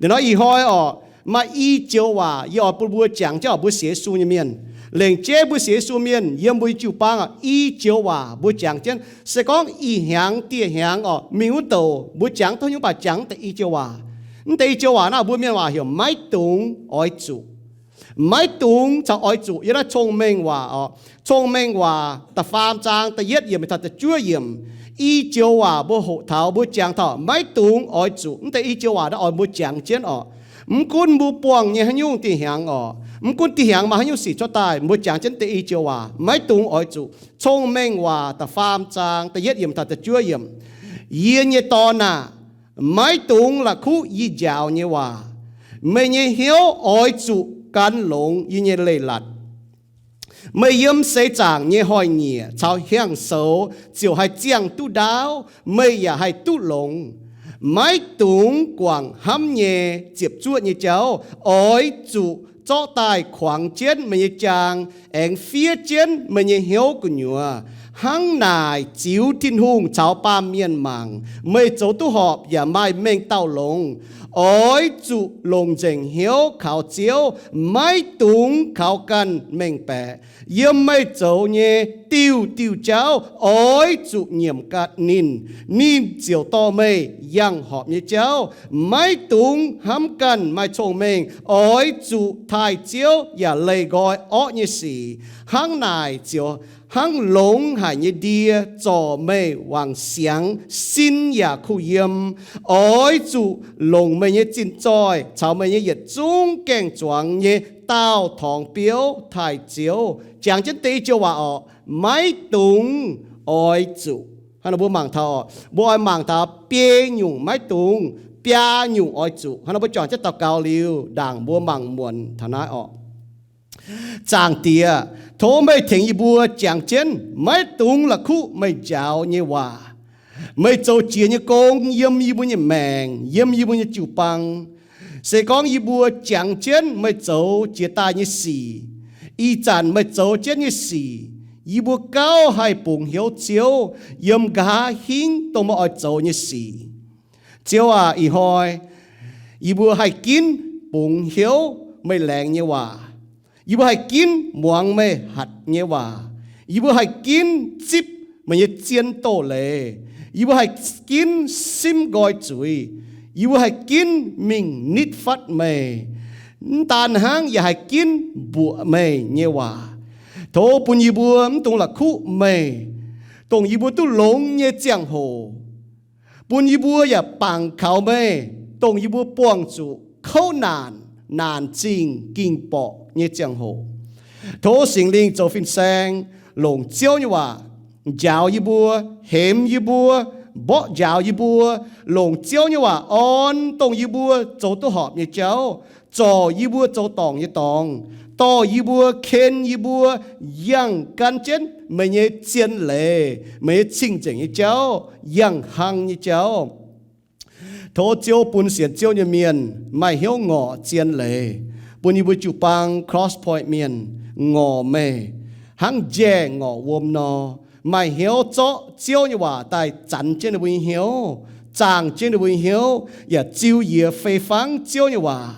Liuz nor ih hnoi orqc, maaih i joux waac yie oix bun mbuo jangx jienv oc, mbuo sienx Yesu nyei mienh. Lengc jeiv mbuo sienx Yesu mienh yiem mbuo nyei jiu-baang oc, i joux waac mbuo jangx jienv. Se gorngv ih hnyangx dieh hnyangx orqc, mingh wuov douc mbuo jangx duqv nyungc, mv baac jangx deix i joux waac. Mv deix i joux waac naaiv mbuo mienh waac heuc maiv dungx, oix zuqc. Maiv dungx caux oix zuqc yiem naaiv Cong-Mengh Waac orqc, Cong-Mengh Waac da'faam zaang da'yietv yiemc taux da'juov yiemc, i joux waac mbuo hoqc taux, mbuo jangx taux maiv dungx, oix zuqc. Mv deix i joux waac naaiv oix mbuo jangx jienv orqc. Mv gunv mbuo buangh nyei haaix nyungc dieh hnyangx orqc, mv gunv dieh hnyangx maaih haaix nyungc sic cuotv daaih, mbuo jangx jienv deix i joux waac maiv dungx, oix zuqc. Cong-Mengh Waac da'faam zaang da'yietv yiemc taux da'juov yiemc, Yie nyei dorn aah! Maiv dungx la'kuqv yie njaaux nyei waac. Meih nyei hnyouv oix zuqc gan longx yie nyei leiz-latc. Meih yiem seix zaangc nyei hnoi-nyieqc caux hiaang-soux ziouc haih ziangh duqv ndaauv, meih yaac haih duqv longx. Maiv dungx guangc hnamv nyei ziepc zuoqv nyei jauv. Oix zuqc zorqv daaih kuangx jienv meih nyei jaang, aengx fiev jienv meih nyei hnyouv gu'nyuoz. Hnangv naaic ziux Tin-Hungh caux baamh mienh mangc, meih zoux duqv horpc yaac maaih mengh dauh longx. Oix zuqc longc nzengc hnyouv kaux Ziouv, maiv dungx kaux ganh mengh baeqc. Yiem meih zoux nyei diuh diuh jauv oix zuqc nyiemc ganh ninh, ninh ziouc dorh meih yangh horpc nyei jauv. Maiv dungx hnamv ganh maaih cong-mengh, oix zuqc taaih Ziouv yaac leih nqoi orqv nyei sic. Hnangv naaic ziouc hnangv longx haic nyei ndie zorc meih wangc siangx, sin yaac kuh yiem. Oix zuqc longc meih nyei zinh zoih caux meih nyei yietc zungv gaeng-zuangx nyei daauh torngx biouv taaih Ziouv. Jangx jienv deix i joux waac orqc, maiv dungx, oix zuqc. Hnangv nor mbuo mangc taux, mbuo oix mangc taux biei nyungc maiv dungx, biaa nyungc oix zuqc. Hnangv nor mbuo juangc jienv daux gaux liuz, ndaangc mbuo mangc muonc taux naaiv orqc. Zaangc Diex, tov meih tengx yie mbuo jangx jienv maiv dungx la'kuqv meih njaaux nyei waac. Meih zoux jiex nyei gong yiem yie mbuo nyei maengc, yiem yie mbuo nyei jiu-baang. Se gorngv yie mbuo jangx jienv meih zoux jiex daaih nyei sic, ih zanc meih zoux jienv nyei sic, yie mbuo gauh haih bungx hnyouv Ziouv yiem nqa'haav hingv dongh meih oix zoux nyei sic. Ziouv aac, ih hnoi yie mbuo haih ginv bungx hnyouv meih laengz nyei waac. Yie mbuo haih ginv muangx meih hatc nyei waac. Yie mbuo haih ginv zipv meih nyei zien doz-leiz. Yie mbuo haih ginv simv nqoi zuiz. Yie mbuo haih ginv mingh nitv fatv meih. Mv daan hnangv, yaac haih ginv mbuoqc meih nyei waac. Tov bun yie mbuo mv dungx la'kuqv meih, dongh yie mbuo duqv longx nyei ziangh hoc. Bun yie mbuo yaac bangc kaux meih, dongh yie mbuo buangh zuqc kouv naanc, naanc zingh, ging-borqc nyei ziangh hoc. Tov Singx Lingh zoux fin-saeng, longc Ziouv nyei waac njaaux yie mbuo, hemx yie mbuo, mborqv njaaux yie mbuo, longc Ziouv nyei waac orn dongh yie mbuo zoux duqv horpc nyei jauv, zorc yie mbuo zoux dorngc nyei dorngx, dorh yie mbuo, ken yie mbuo yangh gan jienv meih nyei zien leiz, meih nyei cing-nzengc nyei jauv, yangh hlang nyei jauv. Tov Ziouv bun sienx Ziouv nyei mienh maaih hnyouv ngorc zien leiz, bun yie mbuo jiu-baang Cross Point mienh ngorc meih hnangv njaeh ngorc wuom nor, maaih hnyouv zorqv Ziouv nyei waac daaih zanx jienv ninh mbuo nyei hnyouv, zaangh jienv ninh mbuo nyei hnyouv, yaac ziux yie fei fangv Ziouv nyei waac,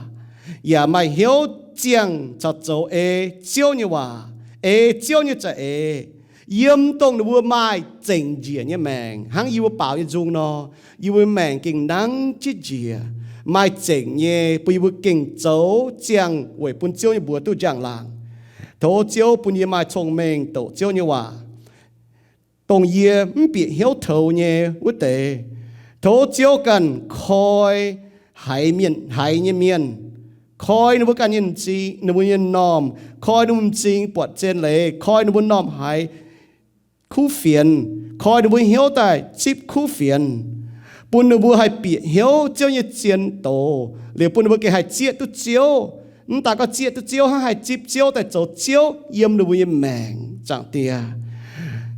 yaac maaih hnyouv ziangh caux zoux ei Ziouv nyei waac, ei Ziouv nyei za'eix, yiem dongh ninh mbuo maaih zengc njiec nyei maengc hnangv yie mbuo baaux nyei nzung nor, yie mbuo maengc gengh nangv jienv njiec, maaih zengc nyei, bun yie mbuo gengh zoux ziangh weic bun Ziouv nyei mbuox duqv njang-laangc. Tov Ziouv bun yie maaih cong-mengh doqc Ziouv nyei waac, dongh yie mv bieqc hnyouv toux nyei wuov deix. Tov Ziouv ganh koi haiz mienh, haiz nyei mienh, koi ninh mbuo ganh nyei m'zing, ninh mbuo nyei m'normh, koi ninh mbuo m'zing buatc zien leiz, koi ninh mbuo m'normh haiz kuv fienx, koi ninh mbuo hnyouv daaih zipv kuv fienx, bun ninh mbuo haih bieqc hnyouv Ziouv nyei zien doz, liuz bun ninh mbuo gengh haih zieqv duqv Ziouv. Mv daan gorngv zieqv duqv Ziouv hnangv, haih zipv Ziouv daaih zoux Ziouv yiem ninh mbuo nyei maengc, Zaangc Diex.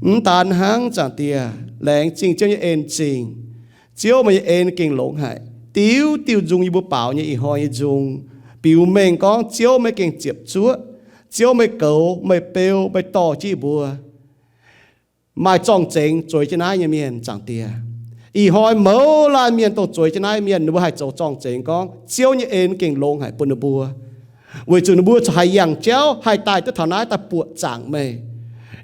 Mv daan hnangv, Zaangc Diex, laengz zingh Ziouv nyei en zingh. Ziouv, meih nyei en gengh longx haic. Diuh diuh nzung yie mbuo baaux nyei ih hnoi nyei nzung biux mengh gorngv Ziouv meih gengh ziepc zuoqv, Ziouv meih goux, meih beu, meih dorh jienv yie mbuo maaih zorng-zengx zueiz jienv naaiv nyei mienh, Zaangc Diex. Ih hnoi mouz laanh mienh dongh zueiz jienv naaiv mienh, ninh mbuo haih zoux zorng-zengx gorngv Ziouv nyei en gengh longx haic bun ninh mbuo, weic zuqc ninh mbuo corc haih yangh jauv haih daaih duqv taux naaiv daaih buoqc zaangc meih.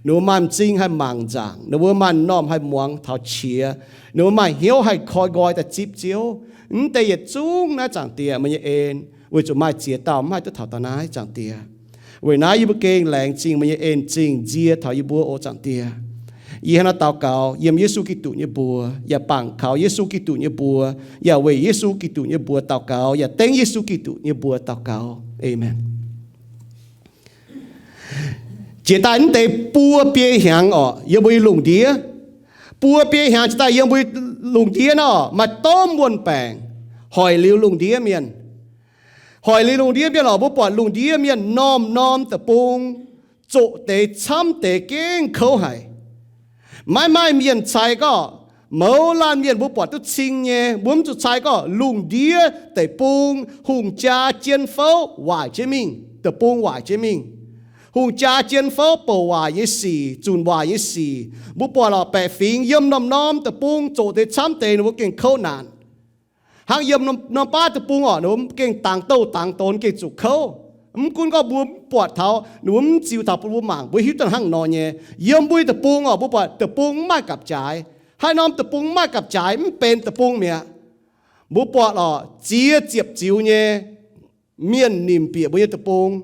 Ninh mbuo maaih m'zing haih mangc nzaangc, ninh mbuo maaih m'normh haih muangx taux qiex, ninh mbuo maaih hnyouv haih koi nqoi daaih zipv Ziouv. Mv deix yietc zungv naaiv, Zaangc Diex, meih nyei en, weic zuqc maaih ziex dauh mv haih duqv taux daaih naaiv, Zaangc Diex. Weic naaiv yie mbuo gengh laengz zingh meih nyei en-zingh nzie taux yie mbuo, o Zaangc Diex. Yie hnangv naaiv daux gaux yiem Yesu Giduc nyei mbuox, yaac bangc kaux Yesu Giduc nyei mbuox, yaac weic Yesu Giduc nyei mbuox daux gaux, yaac dengv Yesu Giduc nyei mbuox daux gaux. Aamen. Jiex daaih mv deix buo biei hnyangx orqc, yiem mbuo nyei lungh ndiev. Buo biei hnyangx jiex daaih yiem mbuo lungh ndiev nor, maaih domh wuon-baengc hoic liuz lungh ndiev mienh. Hoic liuz lungh ndiev mienh orqc, mbuo buatc lungh ndiev mienh norm-norm deic-bung zoqc deix camv deix gengh kouv haic. Maiv maaih mienh cai gorngv, mouz laanh mienh mbuo buatc duqv cing nyei, mbuo mv zuqc cai gorngv lungh ndiev deic-bung hungh jaa jien fouv waaic jienv mingh, deic-bung waaic jienv mingh. Hungh jaa jien fouv bouc waaic nyei sic, zunc waaic nyei sic. Mbuo buatc orqc, baeqc fingx yiem norm-norm deic-bung zoqc deix camv deix ninh mbuo gengh kouv naanc. Hnangv yiem norm, norm baav deic-bung orqc, ninh mbuo gengh dangx douh dangx donx gengh zuqc kouv. Mv gunv gorngv mbuo mv buatc taux, ninh mbuo mv ziux taux bun mbuo mangc, mbuo hiuv duqv hnangv nor nyei. Yiem mbuo nyei deic-bung orqc, mbuo buatc deic-bung mv maaih gapv-jaaix. Haaix norm deic-bung mv maaih gapv-jaaix mv benx deic-bung mi'aqv. Mbuo buatc orqc, ziex ziepc ziux nyei mienh nimc bieqc mbuo nyei deic-bung.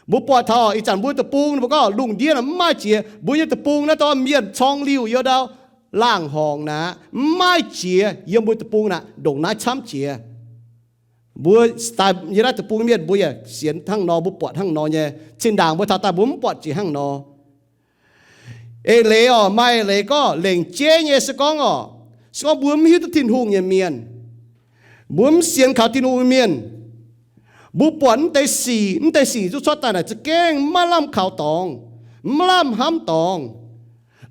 Mbuo buatc taux ih zanc mbuo deic-bung, mbuo gorngv lungh ndiev naaic mv maaih jiex. Mbuo nyei deic-bung naaiv dorh mienh corng liuh yiem ndau laangh horngc naaic, mv maaih jiex yiem mbuo deic-bung naaic ndongc naaiv camv jiex. Mbuo daaih yiem naaiv deic-bung mienh mbuo yaac sienx hnangv nor, mbuo buatc hnangv nor nyei. Zinh ndaangc mbuo taux daaih mbuo mv buatc jiex hnangv nor. Eix leiz orqc, maaih leiz gorngv lengc jeiv nyei se gorngv orqc, se gorngv mbuo mv hiuv duqv Tin-Hungh nyei mienh, mbuo mv sienx kaux Tin-Hungh nyei mienh, mbuo buatc mv deix sic, mv deix sic zuqc cuotv daaih naaic za'gengh maiv lamh kaux dorngx, maiv lamh hnamv dorngx.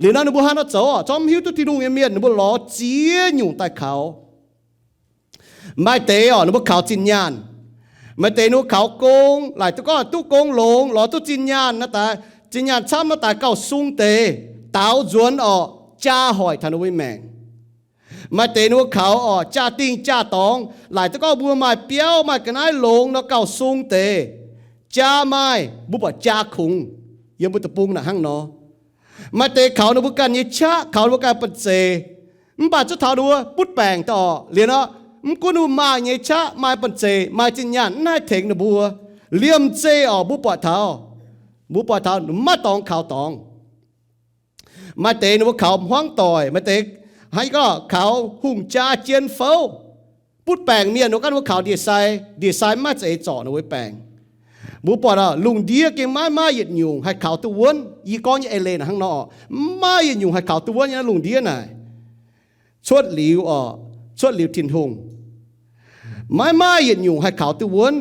Liuz nor ninh mbuo haaix nor zoux orqc? Zorqv mv hiuv duqv Tin-Hungh nyei mienh ninh mbuo lorz ziex nyungc daaih kaux. Maaih deix orqc, ninh mbuo kaux zinh nyaanh. Maaih deix ninh mbuo kaux gong, laaic duqv gorngv duqv gong longx, lorz duqv zinh nyaanh nor daaih, zinh nyaanh camv nor daaih gauh sung deix, daaux nzuonx orqc, jaa hoic taux ninh mbuo nyei maengc. Maaih deix ninh mbuo kaux orqc, jaa-dingh jaa-dorngx, laaic duqv gorngv mbuo maaih biauv maaih ga'naaiv longx nor gauh sung deix, jaa maaih, mbuo buatc jaa kungx. Yiem mbuo deic-bung naaic hnangv nor. Maaih deix kaux ninh mbuo ganh nyei qaqv, kaux ninh mbuo ganh banh zeic, mv baac zuqc taux ninh mbuo butv baengc daaih orqc, liuz nor, mv gunv ninh mbuo maaih nyei qaqv, maaih banh zeic, maaih zinh nyaanh, mv haih tengx ninh mbuo. Liemh zeih orqc, mbuo buatc taux, mbuo buatc taux maiv dorngx kaux dorngx. Maaih deix ninh mbuo kaux hmuangv doic, maaih deix hnangv yie gorngv kaux hungh jaa jien fouv. Butv baengc mienh ninh mbuo ganh ninh mbuo kaux ndie-sai, ndie-sai maiv zeiz zorc ninh mbuo baengc. Mbuo buatc orqc, lungh ndiev gengh maiv maaih yietc nyungc haih kaux duqv wuonv. Yie gorngv nyei eix leiz naaic hnangv nor orqc, maiv maaih yietc nyungc haih kaux duqv wuonv nyei naaiv lungh ndiev naaic. Cuotv liuz orqc, cuotv liuz Tin-Hungh, maiv maaih yietc nyungc haih kaux duqv wuonv.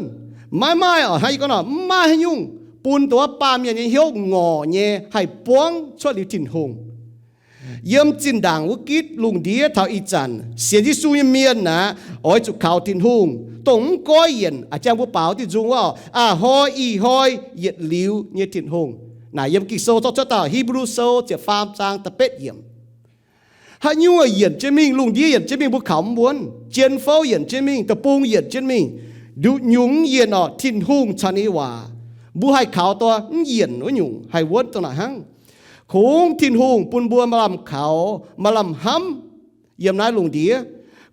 Maiv maaih orqc, hnangv yie gorngv nor, maiv maaih haaix nyungc bun dongh wuov baamh mienh nyei hnyouv ngorc nyei haih buangv cuotv liuz Tin-Hungh. Yiem zinh ndaangc wuov gitv lungh ndiev taux ih zanc sienx Yesu nyei mienh aqv, oix zuqc kaux Tin-Hungh dongh mv goiv yienc, a'jang mbuo baaux diuh nzung wuov orqc, a'hnoi ih hnoi yietc liuz nyei Tin-Hungh. Naaic yiem Ging-Sou zorqv cuotv dauh Hipv^lu Sou ziepc faam zaang da'betv yiemc. Haaix nyungc yienc jienv mingh, lungh ndiev yienc jienv mingh mbuo kaux mv wuonv. Jien fouv yienc jienv mingh, deic-bung yienc jienv mingh, nduqc nyungc mv yienc orqc, Tin-Hungh caux ninh nyei waac mbuo haih kaux dongh mv yienc wuov nyungc haih wuonv dongh naaic hnangv. Kungx Tin-Hungh bun mbuo maaih lamh kaux, maaih lamh hnamv yiem naaiv lungh ndiev.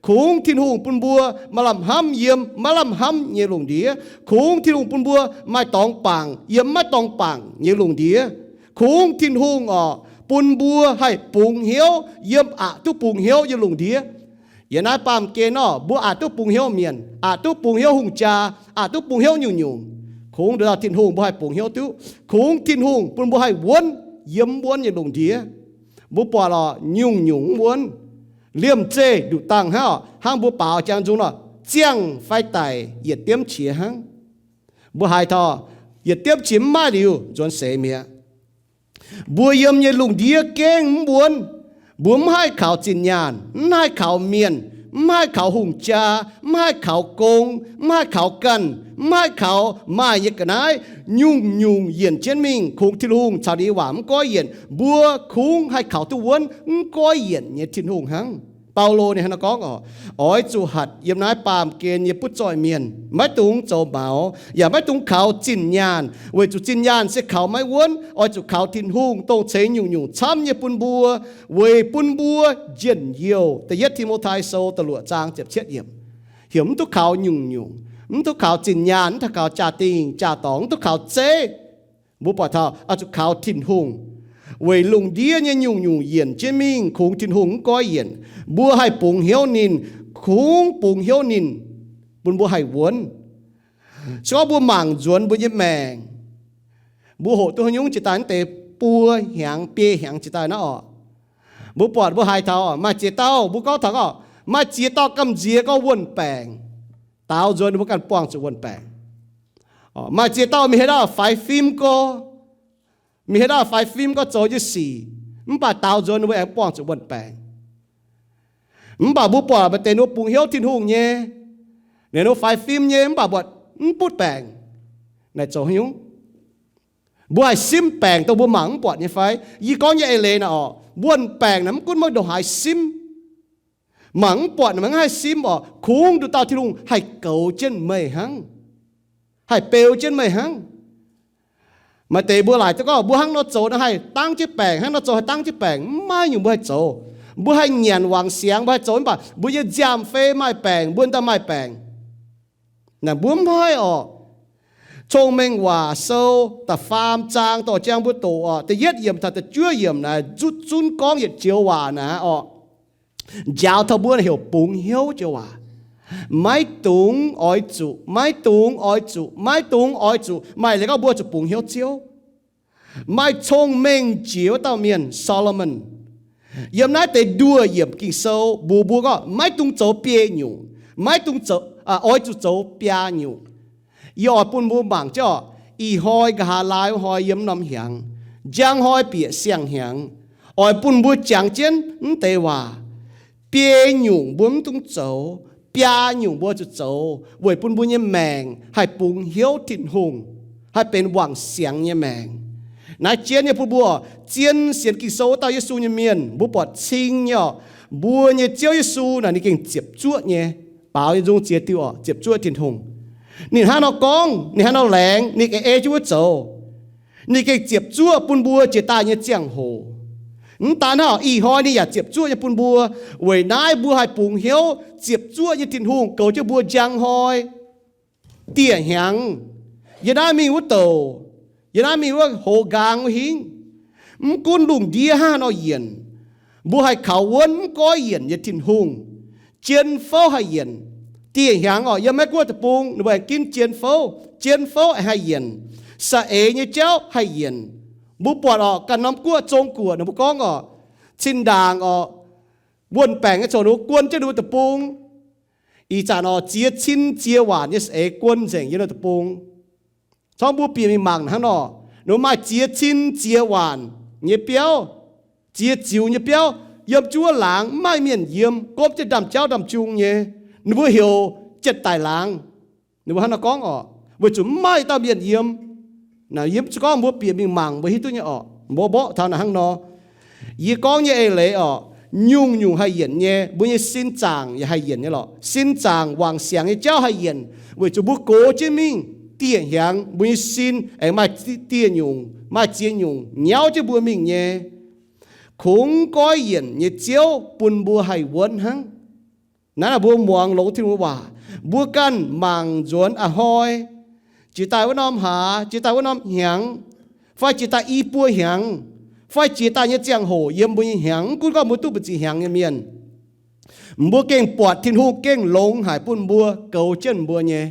Kungx Tin-Hungh bun mbuo maaih lamh hnamv yiem maiv lamh hnamv nyei lungh ndiev. Kungx Tin-Hungh bun mbuo maaih dorngx bangc yiem maiv dorngx bangc nyei lungh ndiev. Kungx Tin-Hungh orqc, bun mbuo haih bungx hnyouv yiem aqc duqv bungx hnyouv nyei lungh ndiev. Yiem naaiv baamh gen orqc, mbuo aqc duqv bungx hnyouv mienh, aqc duqv bungx hnyouv hungh jaa, aqc duqv bungx hnyouv nyungc-nyungc. Kungx nduqc dauh Tin-Hungh mbuo haih bungx hnyouv duqv. Kungx Tin-Hungh bun mbuo haih wuonv yiem mv wuonv nyei lungh ndiev. Mbuo buatc orqc, nyungc-nyungc mv wuonv. Liemh zeih nduqc dangh hnangv orqc, hnangv mbuo baaux jangx nzung nor, ziangh fai daic yietc diemv qiex hnangv. Mbuo haiz taux yietc diemv qiex mv maaih liuz nzuonx seix mi'aqv. Mbuo yiem nyei lungh ndiev gengh mv wuonv. Mbuo mv haih kaux zinh nyaanh, mv haih kaux mienh, mv haih kaux hungh jaa, mv haih kaux gong, mv haih kaux ganh, mv haih kaux maaih nyei ga'naaiv. Nyungc-nyungc yienc jienv mingh kungx Tin-Hungh caux ninh nyei waac mv goiv yienc. Mbuo kungx haih kaux duqv wuonv mv goiv yienc nyei Tin-Hungh hnangv. Baulo ninh hnangv naaiv gorngv oc, oix zuqc hatc yiem naaiv baamh gen nyei butv zoih mienh, maiv dungx zoux maux, yaac maiv dungx kaux zinh nyaanh, weic zuqc zinh nyaanh se kaux maiv wuonv. Oix zuqc kaux Tin-Hungh, dongh ceix nyungc-nyungc camv nyei bun mbuo, weic bun mbuo njien-youh. Da'yietv Ti^mo^tai Sou da'luoqc zaang ziepc cietv yiemc. Heuc mv duqv kaux nyungc-nyungc, mv duqv kaux zinh nyaanh, mv duqv kaux jaa-dingh jaa-dorngx, mv duqv kaux zeiv. Mbuo buatc taux oix zuqc kaux Tin-Hungh, weic lungh ndiev nyei nyungc-nyungc yienc jienv mingh kungx Tin-Hungh mv goiv yienc. Mbuo haih bungx hnyouv ninh, kungx bungx hnyouv ninh bun mbuo haih wuonv. Se gorngv mbuo mangc nzuonx mbuo nyei maengc, mbuo hoqc duqv haaix nyungc jiex daaih naaiv deix buo hnyangx biei hnyangx jiex daaih naaiv oc, mbuo buatc mbuo haiz taux maaih ziex dauh, mbuo gorngv taux gorngv maaih ziex dauh gamh nziex gorngv wuon-baengc. Daaux nzuonx ninh mbuo ganh buangh zuqc wuon-baengc. Maaih ziex dauh mingh haaix dauh faix fim gorx, mingh haaix dauh faix fim gorx zoux nyei sic, mv baac daaux nzuonx ninh mbuo aengx buangh zuqc wuon-baengc. Mv baac mbuo buatc maaih deix ninh mbuo bungx hnyouv Tin-Hungh nyei, ninh mbuo faix fim nyei mv baac buatc mv butv baengc. Naaic zoux haaix nyungc? Mbuo haih simv baengc dongh mbuo mangc mv buatc nyei fai? Yie gorngv nyei eix leiz naaic oc, wuon-baengc naaic mv gunv maiv ndongc haaix simv, mangc mv buatc naaic maiv haih simv oc, kungx nduqc dauh Tin-Hungh haih goux jienv meih hnangv, haih beu jienv meih hnangv. Maaih deix mbuo laaic duqv gorngv mbuo hnangv nor zoux nor haih dangv jienv baengc, hnangv nor zoux haih dangv jienv baengc. Mv maaih nyungc mbuo haih zoux. Mbuo haih nyanc wangc siangx, mbuo haih zoux mv baac mbuo nyei nziaamv-fei maaih baengc, mbuo daaih maaih baengc. Naaic mbuo mv haih oc. Cong-Mengh Waac Sou da'faam zaang dorh jienv mbuo doqc oc, da'yietv yiemc taux da'juov yiemc naaic zutv zunv gorngv yietc joux waac naaic oc. Njaaux taux mbuo heuc bungx hnyouv joux waac. Maiv dungx oix zuqc, maiv dungx oix zuqc, maiv dungx oix zuqc. Maaih leiz gorngv mbuo zuqc bungx hnyouv Ziouv. Maaih cong-mengh jiex wuov dauh mienh, Solomon, yiem naaiv deix nduoh yiemc Ging-Sou mbuox mbuo gorngv maiv dungx zoux biei nyungc, maiv dungx zoux, oix zuqc zoux biaa nyungc. Yie oix bun mbuo mangc jienv oc. Ih hnoi nqa'haav laai wuov hnoi yiem norm hnyangx, njang hnoi bieqc siang-hnyangx, oix bun mbuo jangx jienv mv deix waac. Biei nyungc mbuo mv dungx zoux, biaa nyungc mbuo zuqc zoux weic bun mbuo nyei maengc haih bungx hnyouv Tin-Hungh, haih benx wangc siangx nyei maengc. Naaiv jienv nyei bun mbuo zien sienx Ging-Sou wuov dauh Yesu nyei mienh, mbuo buatc cing nyei oc. Mbuo nyei Ziouv Yesu naaic ninh gengh ziepc zuoqv nyei, baaux nyei nzung ziex diuh oc, ziepc zuoqv Tin-Hungh. Ninh hnangv nor gorngv, ninh hnangv nor laengz, ninh gengh ei jienv mbuo zoux. Ninh gengh ziepc zuoqv bun mbuo jiex daaih nyei ziangh hoc. Mv daan hnangv, ih hnoi ninh yaac ziepc zuoqv nyei bun mbuo. Weic naaiv mbuo haih bungx hnyouv ziepc zuoqv nyei Tin-Hungh goux jienv mbuo njang hnoi, dieh hnyangx, yiem naaiv mingh wuov douc, yiem naaiv mingh wuov hoz nqaang wuov hingv. Mv gunv lungh ndiev hnangv haaix nor yienc, mbuo haih kaux wuonv mv goiv yienc nyei Tin-Hungh. Jien fouv haih yienc. Dieh hnyangx oc, yiem Meiv Guoqv deic-bung ninh mbuo aengx ginv jien fouv. Jien fouv aengx haih yienc. Saeng-eix nyei jauv haih yienc. Mbuo buatc oc, ganh norm guoqv Zong-Guoqv ninh mbuo gorngv oc, cin-ndaangc oc, wuon-baengc nyei coc ninh mbuo guon jienv ninh mbuo deic-bung. Ih zanc oc, ziex cin ziex waanc nyei saeng-eix guon nzengc yiem ninh deic-bung. Corc mbuo bieqc mingh mangc hnangv nor, ninh mbuo maaih ziex cin ziex waanc nyei biauv, ziex ziux nyei biauv, yiem juov laangz mv maaih mienh yiem, gomv jienv ndaamv-jauv ndaamv-jung nyei. Ninh mbuo heuc Jien Daic Laangz. Ninh mbuo hnangv nor gorngv oc, weic zuqc mv maaih dauh mienh yiem. Naaiv yie mv zeiz gorngv mbuo bieqc mingh mangc mbuo hiuv duqv nyei oc. Mborqv mborqv taux naaic hnangv nor. Yie gorngv nyei eix leiz oc, nyungc-nyungc haih yienc nyei, mbuo nyei sin zaangc yaac haih yienc nyei lorqc. Sin zaangc wangc siangx nyei jauv haih yienc, weic zuqc mbuo gox jienv mingh dieh hnyangx, mbuo nyei sin aengx maaih dieh nyungc, maaih ziex nyungc nyauv jienv mbuo mingh nyei. Kungx goiv yienc nyei Ziouv bun mbuo haih wuonv hnangv. Naaiv mbuo muangx longx Tin-Hungh waac, mbuo ganh mangc nzuonx a'hnoi, jiex daaih wuov norm hlaax, jiex daaih wuov norm hnyangx, fai jiex daaih i buo hnyangx, fai jiex daaih nyei ziangh hoc yiem mbuo nyei hnyangx, mv gunv gorngv mbuo duqv mbu'ziex hnyangx nyei mienh, mbuo gengh buatc Tin-Hungh gengh longx haic bun mbuo, goux jienv mbuo nyei.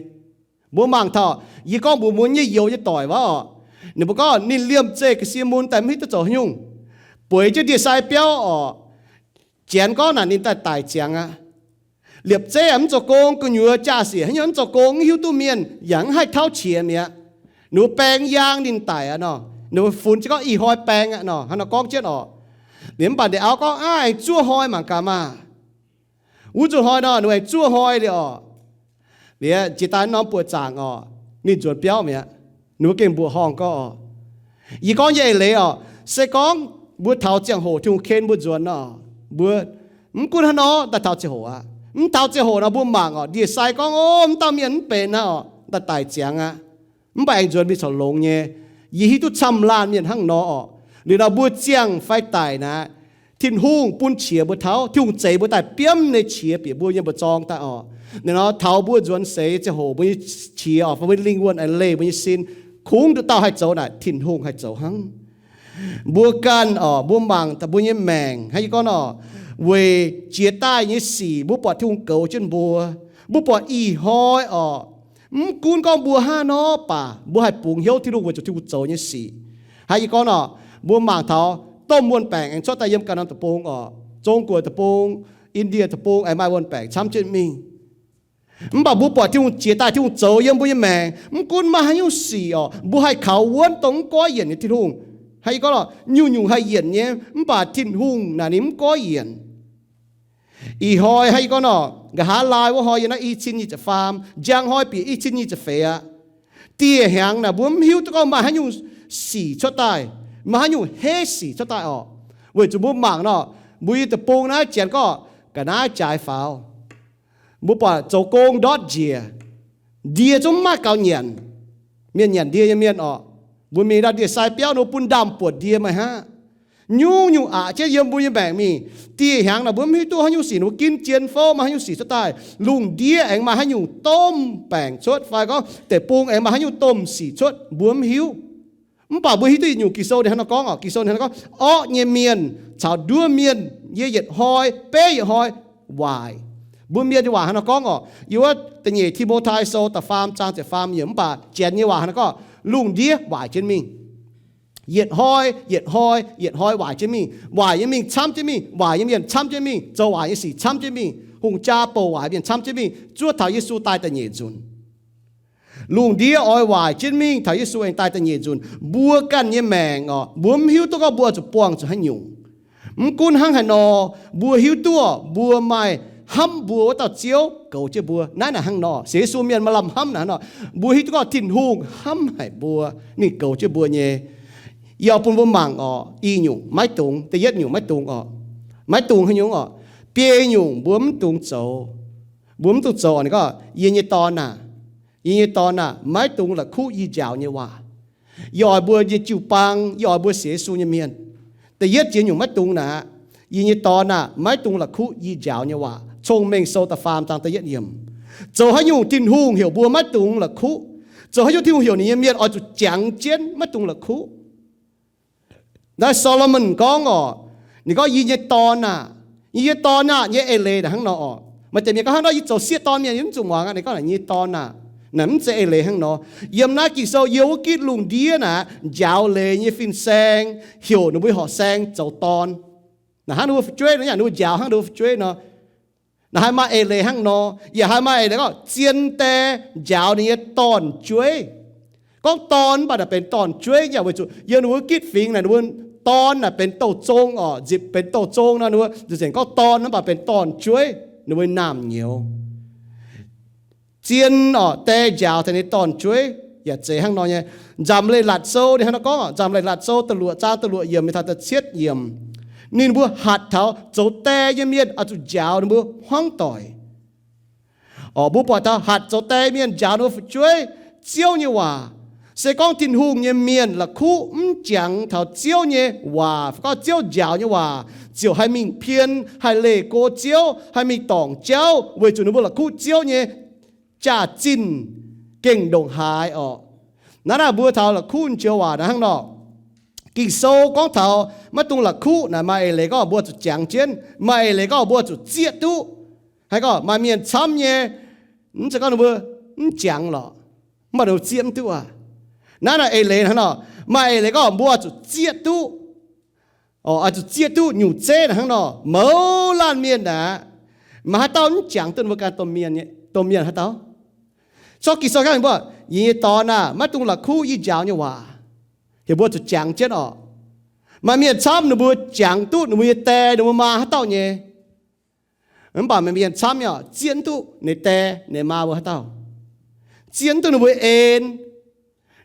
Mbuo mangc taux, yie gorngv mbuox mbuo nyei youz nyei doic wuov oc, ninh mbuo gorngv ninh liemh zeih ga'sie mun daaih mv hiuv duqv zoux haaix nyungc, bueix jienv ndie-sai biauv oc. Janx gorngv naaic ninh daaih daic ziangx aqv. Liepc zeiv mv zoux gong, gu'nyuoz jaa-siec haaix nyungc mv zoux gong, mv hiuv duqv mienh, yaac mv haih tauv qiex mi'aqv. Ninh mbuo baeng yaang ninh daic aqv nor. Ninh mbuo funx jienv gorngv ih hnoi baeng aqv nor, hnangv nor gorngv jienv oc. Liuz mv baac ndeic auv gorngv, aav, aengx zuov hnoi mangc gaax maah! Wuov nzunc hnoi nor, ninh mbuo aengx zuov hnoi liuz oc. Liuz jiex daaih norm buoqc zaangc oc, ninh nzuonx biauv mi'aqv. Ninh mbuo gengh mbuoqc horngh gorngv oc, yie gorngv nyei eix leiz oc, se gorngv mbuo taux ziangh hoc Tin-Hungh ken mbuo nzuonx nor, mbuo Mv gunv hnangv nor, daaih taux ziangh hoc aqv. Mv taux ziangh hoc nor mbuo mangc orqc, ndie-sai gorngv, Ov, mv dauh mienh mv benx aqv orqc, daaih daic ziangx aqv. Mv baac aengx nzuonx mingh corc longx nyei. Yie hiuv duqv camv-laanh mienh hnangv nor orqc. Liuz nor mbuo ziangh fai daic naaic, Tin-Hungh bun qiex mbuo tauv. Tin-Hungh zeix mbuo daaih, biomv nyei qiex bieqc mbuo nyei mbu'zorng daaih orqc. Naaiv nor taux mbuo nzuonx seix ziangh hoc, mbuo nyei qiex orqc, fai mbuo nyei lingh wuonh, eix leiz, mbuo nyei sin, kungx nduqc dauh haih zoux naaic, Tin-Hungh haih zoux hnangv. Mbuo ganh orqc, mbuo mangc daaih mbuo nyei maengc hnangv, yie gorngv orqc, weic jiex daaih nyei sic mbuo buatc Tin-Hungh goux jienv mbuo. Mbuo buatc ih hnoi orqc, mv gunv gorngv mbuo hnangv nor baac mbuo haih bungx hnyouv Tin-Hungh weic zuqc Tin-Hungh zoux nyei sic. Hnangv yie gorngv orqc, mbuo mangc taux domh wuon-baengc aengx cuotv daaih yiem ganh norm deic-bung orqc, Zong-Guoqv deic-bung, Indie deic-bung aengx maaih wuon-baengc camv jienv mingh. Mv baac mbuo buatc Tin-Hungh jiex daaih, Tin-Hungh zoux yiem mbuo nyei maengc. Mv gunv maaih haaix nyungc sic orqc, mbuo haih kaux wuonv dongh mv goiv yienc nyei Tin-Hungh. Hnangv yie gorngv orqc, nyungc-nyungc haih yienc nyei, mv baac Tin-Hungh naaic ninh mv goiv yienc. Ih hnoi hnangv yie gorngv orqc, nqa'haav laai wuov hnoi yiem naaiv i cin nyic ziepc faam, njang hnoi bieqc i cin nyic ziepc feix aqv. Dieh hnyangx naaic mbuo mv hiuv duqv gorngv maaih haaix nyungc sic cuotv daaih, maaih haaix nyungc heiv sic cuotv daaih orqc. Weic zuqc mbuo mangc nor, mbuo nyei deic-bung naaiv janx gorngv ga'naaiv jaaix faaux. Mbuo buatc zoux gong ndortv njiec, ndie zungv mv maaih gaux nyanc. Mienh nyanc ndie nyei mienh orqc. Mbuo mingh ndau ndie-sai biauv nor bun ndaamv-buonc ndie meih hnangv. Nyungc-nyungc aqc jienv yiem mbuo nyei maengc mingh. Dieh hnyangx naaic mbuo mv hiuv duqv haaix nyungc sic, mbuo ginv jien fouv maaih haaix nyungc sic cuotv daaih. Lungh ndiev aengx maaih haaix nyungc domh baengc cuotv fai gorngv deic-bung aengx maaih haaix nyungc domh sic cuotv, mbuo mv hiuv. Mv baac mbuo hiuv duqv yietc nyungc Ging-Sou ninh hnangv nor gorngv orqc. Ging-Sou ninh hnangv nor gorngv, orqv nyei mienh caux nduov mienh yie yietc hnoi, beiv yietc hnoi waaic. Mbuo mienh nyei waac hnangv nor gorngv orqc. Yiem wuov da'nyeic Ti^mo^tai Sou da'faam zaang ziepc faam yiemc, mv baac janx nyei waac hnangv nor gorngv, lungh ndiev waaic jienv mingh. Yietc hnoi, yietc hnoi, yietc hnoi waaic jienv mingh. Waaic nyei mingh camv jienv mingh. Waaic nyei mienh camv jienv mingh. Zoux waaic nyei sic camv jienv mingh. Hungh jaa bouc waaic mienh camv jienv mingh, zuov taux Yesu daaih da'nyeic nzunc. Lungh ndiev oix waaic jienv mingh taux Yesu aengx daaih da'nyeic nzunc. Mbuo ganh nyei maengc orqc, mbuo mv hiuv duqv gorngv mbuo oix zuqc buangh zuqc haaix nyungc. Mv gunv hnangv haaix nor, mbuo hiuv duqv orqc, mbuo maaih hnamv mbuo wuov dauh Ziouv goux jienv mbuo. Naaiv naaic hnangv nor, sienx Yesu mienh maaih lamh hnamv naaic hnangv nor. Mbuo hiuv duqv gorngv Tin-Hungh hnamv haic mbuo, ninh goux jienv mbuo nyei. Yie oix bun mbuo mangc orqc, i nyungc maiv dungx, da'yietv nyungc maiv dungx orqc. Maiv dungx haaix nyungc orqc? Biei nyungc mbuo mv dungx zoux. Mbuo mv dungx zoux orqc, ninh gorngv, Yie nyei dorn aah! Yie nyei dorn aah! Maiv dungx la'kuqv yie njaaux nyei waac. Yie oix mbuo nyei jiu-baang, yie oix mbuo sienx Yesu nyei mienh. Da'yietv jiex nyungc maiv dungx naaic, Yie nyei dorn aah! Maiv dungx la'kuqv yie njaaux nyei waac. Cong-Mengh Sou da'faam zaang da'yietv yiemc. Zoux haaix nyungc Tin-Hungh heuc mbuo maiv dungx la'kuqv? Zoux haaix nyungc Tin-Hungh heuc ninh nyei mienh oix zuqc jangx jienv maiv dungx la'kuqv? Naaiv Solomon gorngv orqc, ninh gorngv, Yie nyei dorn aah! Yie nyei dorn aah! Nyei eix leiz naaic hnangv nor orqc. Maaih deix mienh gorngv, Hnangv nor yie zoux sieqv dorn mienh, yie mv zuqc muangx aqv. Ninh gorngv, Naaic nyei dorn aah! Naaic mv zeiz eix leiz hnangv nor. Yiem naaiv Ging-Sou yiem wuov gitv lungh ndiev naaic njaaux leiz nyei fin-saeng heuc ninh mbuo horqc saeng zoux dorn. Naaic hnangv ninh mbuo fu'jueiv nor, yaac ninh mbuo njaaux hnangv ninh mbuo fu'jueiv nor. Naaic haih maaih eix leiz hnangv nor. Yaac haih maaih eix leiz gorngv zien die njaaux ninh nyei dorn-jueiv. Gorngv dorn mv baac naaic benx dorn-jueiv yaac weic zuqc yiem ninh mbuo gitv fingx naaic, ninh mbuo dorn naaic benx douh zong orqc, nzipc benx douh zong nor, ninh mbuo nzengc gorngv dorn mv baac benx dorn-jueiv, ninh mbuo naamh nyouz. Zien orqc, die njaaux taux ninh dorn-jueiv yaac zeiz hnangv nor nyei. Nzamc Leiz-Latc Sou ninh hnangv nor gorngv orqc, Nzamc Leiz-Latc Sou da'luoqc zaang da'luoqc yiemc mingh taux da'cietv yiemc. Ninh mbuo hatc taux zoux die nyei mienh oix zuqc njaaux ninh mbuo hmuangv doic. Orqc, mbuo buatc taux hatc zoux die mienh njaaux ninh mbuo fu'jueiv Ziouv nyei waac. Se gorngv Tin-Hungh nyei mienh la'kuqv mv jangx taux Ziouv nyei waac, fai gorngv Ziouv njaaux nyei waac, ziouc haih mingh pien, haih leih go Ziouv, haih mingh dorngc jauv, weic zuqc ninh mbuo la'kuqv Ziouv nyei jaax-zinh gengh ndongc haaix orqc. Naaiv naaic mbuo taux la'kuqv joux waac naaiv hnangv nor. Ging-Sou gorngv taux maiv dungx la'kuqv naaic maaih eix leiz gorngv mbuo zuqc jangx jienv, maaih eix leiz gorngv mbuo zuqc zieqv duqv. Haaix gorngv maaih mienh camv nyei, mv zeiz gorngv ninh mbuo mv jangx lorqc, mv baac ninh mbuo zieqv mv duqv aqv. Naaiv naaic eix leiz hnangv nor, maaih eix leiz gorngv mbuo zuqc zieqv duqv. Oix zuqc zieqv duqv nyungc zeiv naaic hnangv nor. Mouz laanh mienh aeqv, maaih haaix dauh mv jangx duqv ninh mbuo ganh domh mienh haaix dauh? Corc Ging-Sou gorngv mbuo, Yie nyei dorn aah! Maiv dungx la'kuqv yie njaaux nyei waac. Heuc mbuo zuqc jangx jienv orqc. Maaih mienh camv ninh mbuo jangx duqv ninh mbuo nyei die ninh mbuo maa haaix dauh nyei. Mv baac maaih mienh camv nyei orqc, zieqv mv duqv ninh die ninh maa mbuo haaix dauh. Zieqv mv duqv ninh mbuo en.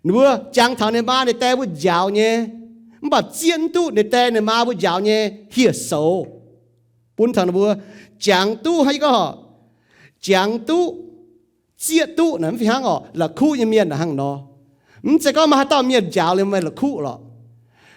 Ninh mbuo jangx taux ninh maa ninh die mbuo njaaux nyei, mv baac zieqv mv duqv ninh die ninh maa mbuo njaaux nyei hieh soux. bun taux ninh mbuo jangx duqv, hnangv yie gorngv, jangx duqv, zieqv duqv naaic, mv fih hnangv orqc, la'kuqv nyei mienh naaic hnangv nor. Mv zeiz gorngv maaih haaix dauh mienh njaaux liuz meih la'kuqv lorqc.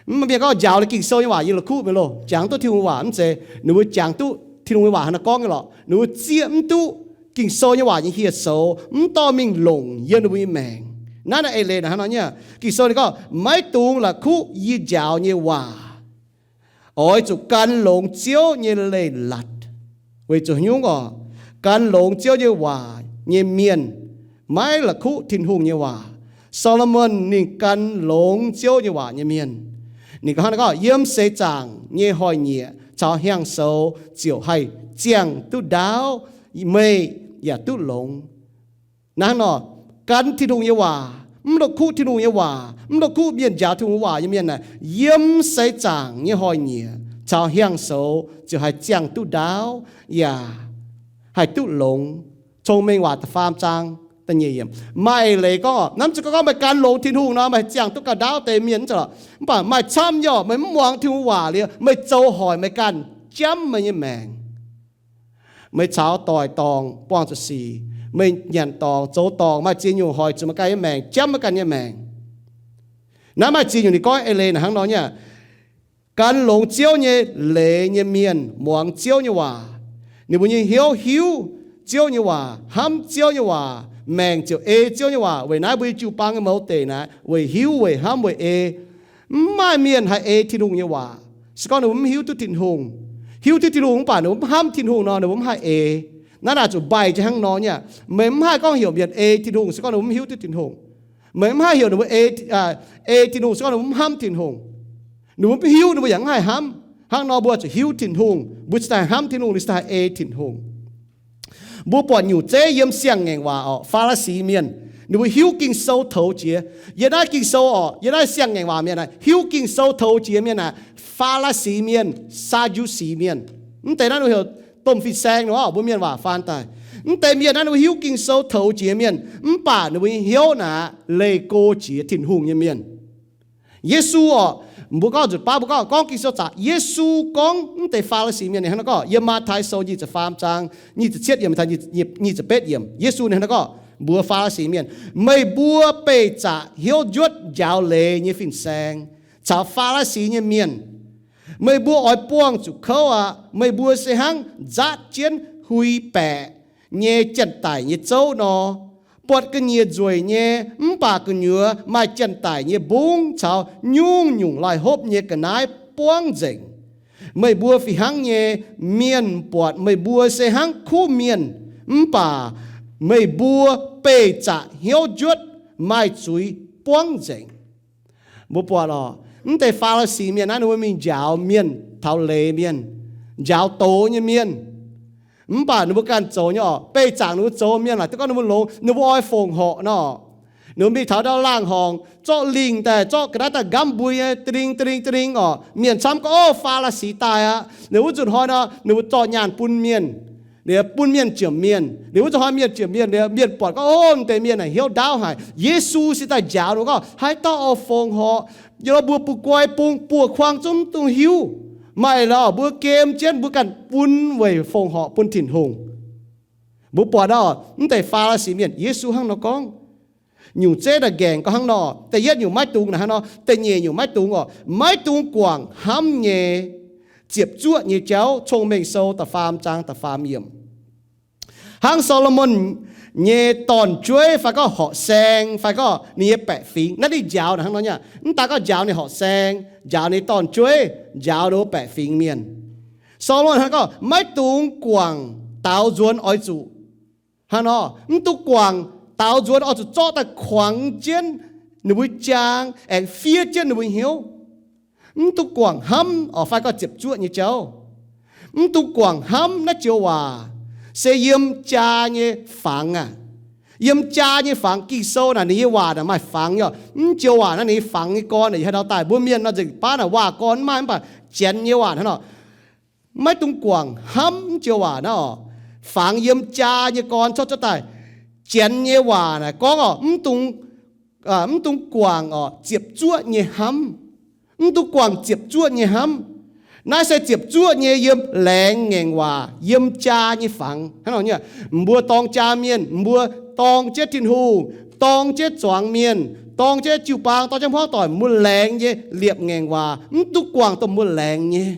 Mv baac mienh gorngv njaaux liuz Ging-Sou nyei waac yie la'kuqv mingh loh, jangx duqv Tin-Hungh nyei waac. Mv zeiz, ninh mbuo jangx duqv Tin-Hungh nyei waac hnangv naaiv gorngv nyei lorqc. Ninh mbuo zieqv mv duqv Ging-Sou nyei waac nyei hieh soux, mv dorh mingh longc yiem ninh mbuo nyei maengc. Naaiv naaic eix leiz naaic hnangv nor nyei. Ging-Sou ninh gorngv, maiv dungx la'kuqv yie njaaux nyei waac. Oix zuqc gan longx Ziouv nyei leiz-latc. Weic zuqc nyungc orqc, gan longx Ziouv nyei waac nyei mienh maiv la'kuqv Tin-Hungh nyei waac. Saa^lo^morn ninh gan longx Ziouv nyei waac nyei mienh. Ninh gorngv, ninh gorngv, yiem seix zaangc nyei hnoi-nyieqc caux hiaang-soux ziouc haih ziangh duqv ndaauv, meih yaac duqv longx. Naaiv nor, gan Tin-Hungh nyei waac, mv la'kuqv Tin-Hungh nyei waac, mv la'kuqv mienh njaaux Tin-Hungh waac nyei mienh naaic, yiem seix zaangc nyei hnoi-nyieqc caux hiaang-soux ziouc haih ziangh duqv ndaauv, yaac haih duqv longx. Cong-Mengh Waac da'faam zaang da'nyeic yiemc. Maaih eix leiz gorngv, mv zeiz gorngv meih gan longx Tin-Hungh nor, meih ziangh duqv gauh ndaauv deix mienh, mv zeiz lorqc. Mv baac maaih camv nyei orqc, meih mv muangx Tin-Hungh waac liuz, meih zoux hoic meih ganh, jamv meih nyei maengc. Meih caux doic dorngc buangh zuqc sic, meih nyanc dorngc zoux dorngc, maaih ziex nyungc hoic zuqc meih ganh nyei maengc, jamv meih ganh nyei maengc. Naaiv maaih ziex nyungc ninh gorngv eix leiz naaic hnangv nor nyei. Gan longx Ziouv nyei leiz nyei mienh muangx Ziouv nyei waac. Ninh mbuo nyei hnyouv hiuv Ziouv nyei waac, hnamv Ziouv nyei waac, maengc ziouc ei Ziouv nyei waac. Weic naaiv mbuo nyei jiu-baang nyei mouz deic naaic weic hiuv, weic hnamv, weic ei. Mv maaih mienh haih ei Tin-Hungh nyei waac se gorngv ninh mbuo mv hiuv duqv Tin-Hungh. Hiuv duqv Tin-Hungh mv baac ninh mbuo mv hnamv Tin-Hungh nor, ninh mbuo mv haih ei. Naaiv naaic zuqc mbaih jienv hnangv nor nyei. Meih mv haih gorngv heuc mienh ei Tin-Hungh se gorngv ninh mbuo mv hiuv duqv Tin-Hungh. Meih mv haih heuc ninh mbuo ei, ei Tin-Hungh se gorngv ninh mbuo mv hnamv Tin-Hungh. Ninh mbuo mv hiuv, ninh mbuo yaac mv haih hnamv. Hnangv nor mbuo zuqc hiuv Tin-Hungh, mbuo cingx daaih hnamv Tin-Hungh, ninh cingx daaih ei Tin-Hungh. Mbuo buatc nyungc zeiv yiem Siang-Ngaengc Waac orqc, Faa^li^si Mienh, ninh mbuo hiuv Ging-Sou toux jiex. Yiem naaiv Ging-Sou orqc, yiem naaiv Siang-Ngaengc Waac mienh naaic, hiuv Ging-Sou toux jiex mienh naaic, Faa^li^si Mienh, Saa^ndu^si Mienh. Mv deix naaiv ninh mbuo heuc domh fin-saeng nor, mbuo mienh waac faan daaih. Mv deix mienh naaiv ninh mbuo hiuv Ging-Sou toux jiex mienh, mv baac ninh mbuo nyei hnyouv naaic leih go jiex Tin-Hungh nyei mienh. Yesu orqc, mbuo gorngv nzunc baav mbuo gorngv, gorngv Ging-Sou zaqc, Yesu gorngv mv deix Faa^li^si Mienh ninh hnangv naaiv gorngv, yiem Matv^tai Sou nyic ziepc faam zaang nyic ziepc cietv yiemc taux nyic ziepc betv yiemc, Yesu ninh hnangv naaiv gorngv mbuox Faa^li^si Mienh, meih mbuo beih zaqc hnyouv njuotv njaaux leiz nyei fin-saeng caux Faa^li^si nyei mienh. Meih mbuo oix buangh zuqc kouv aqv. Meih mbuo se hnangv nzaatv jienv hui-baeqc nyei janx-daic nyei zouv nor. Buatc ga'nyiec nzueic nyei, mv baac gu'nyuoz maaih janx-daic nyei mbungv caux nyungc-nyungc laih hopv nyei ga'naaiv buangv nzengc. Meih mbuo fih hnangv nyei mienh, buatc meih mbuo se hnangv kuv mienh, mv baac meih mbuo beih zaqc hnyouv njuotv maaih zuiz buangv nzengc. Mbuo buatc lorqc, mv deix Faa^li^si Mienh naaiv ninh mbuo mingh njaaux mienh taux leiz mienh, njaaux doz nyei mienh. Mv baac ninh mbuo ganh zoux nyei orqc, beih zaqc ninh mbuo zoux mienh laaic duqv gorngv ninh mbuo longx, ninh mbuo oix fongc horc nor. Ninh mbuo mingh taux ndau laangh horngc, zorqv lingh daaih, zorqv ga'naaiv daaih nqamv mbui nyei, da'ling da'ling da'ling orqc. Mienh camv gorngv, O, Faa^li^si daaih aqv. Ninh wuov nzunc hnoi nor, ninh mbuo zorqv nyaanh bun mienh, liuz bun mienh jomc mienh. Liuz wuov nzunc hnoi mienh jomc mienh, liuz mienh buatc gorngv, O, mv deix mienh naaic hnyouv ndaauv haic. Yesu se daaih njaaux ninh mbuo gorngv, Haaix dauh oix fongc horc, yie lorz mbuo bungx guai bung buoz-kuang zungv mv dungx hiuv. Maaih lorqc, mbuo gem jienv mbuo ganh bun weic fongc horc bun Tin-Hungh. Mbuo buatc orqc, mv deix Faa^li^si Mienh, Yesu hnangv nor gorngv. Nyungc zeiv da'ngaengc gorngv hnangv nor, da'yietv nyungc maiv dungx naaic hnangv nor, da'nyeic nyungc maiv dungx orqc, maiv dungx guangc hnamv nyei ziepc zuoqv nyei jauv. Cong-Mengh Sou da'faam zaang da'faam yiemc. Hnangv Saa^lo^morn nyei dorn-jueiv fai gorngv horqc saeng fai gorngv ninh nyei baeqc fingx, naaiv ninh njaaux naaic hnangv nor nyei. Mv daaih gorngv njaaux ninh horqc saeng, njaaux ninh dorn-jueiv, njaaux ninh baeqc fingx mienh. Saa^lo^morn hnangv gorngv maiv dungx guangc daaux nzuonx oix zuqc hnangv nor, mv dungx guangc daaux nzuonx oix zuqc zorqv daaih kuangx jienv ninh mbuo jaang, aengx fiev jienv ninh mbuo hnyouv. Mv dungx guangc hnamv orqc fai gorngv ziepc zuoqv nyei jauv. Mv dungx guangc hnamv naaiv joux waac, se yiem jaa nyei fangx aqv. Yiem jaa nyei fangx, Ging-Sou naaic ninh nyei waac naaic maaih fangx nyei orqc. Mv joux waac naaiv ninh nyei fangx nyei gorn naaic, yie haaix ndau daaih, mbuo mienh nor nzengc baav naaic waac-gorn mv maaih, mv baac janx nyei waac hnangv orqc. Maiv dungx guangc hnamv mv joux waac naaiv orqc. Fangx yiem jaa nyei gorn corc zorqv daaih. Janx nyei waac naaic gorngv orqc, mv dungx, mv dungx guangc orqc ziepc zuoqv nyei hnamv. Mv dungx guangc ziepc zuoqv nyei hnamv. Naaiv se ziepc zuoqv nyei yiem laengz ngaengc waac, yiem jaa nyei fangx. Hnangv nor nyei, mbuo dorng jaa mienh, mbuo dorng jienv Tin-Hungh, dorng jienv zuangx mienh, dorng jienv jiu-baang, dorng jienv hmuangv doic, mbuo laengz nyei liepc ngaengc waac, mv duqv guangc dongh mbuo laengz nyei.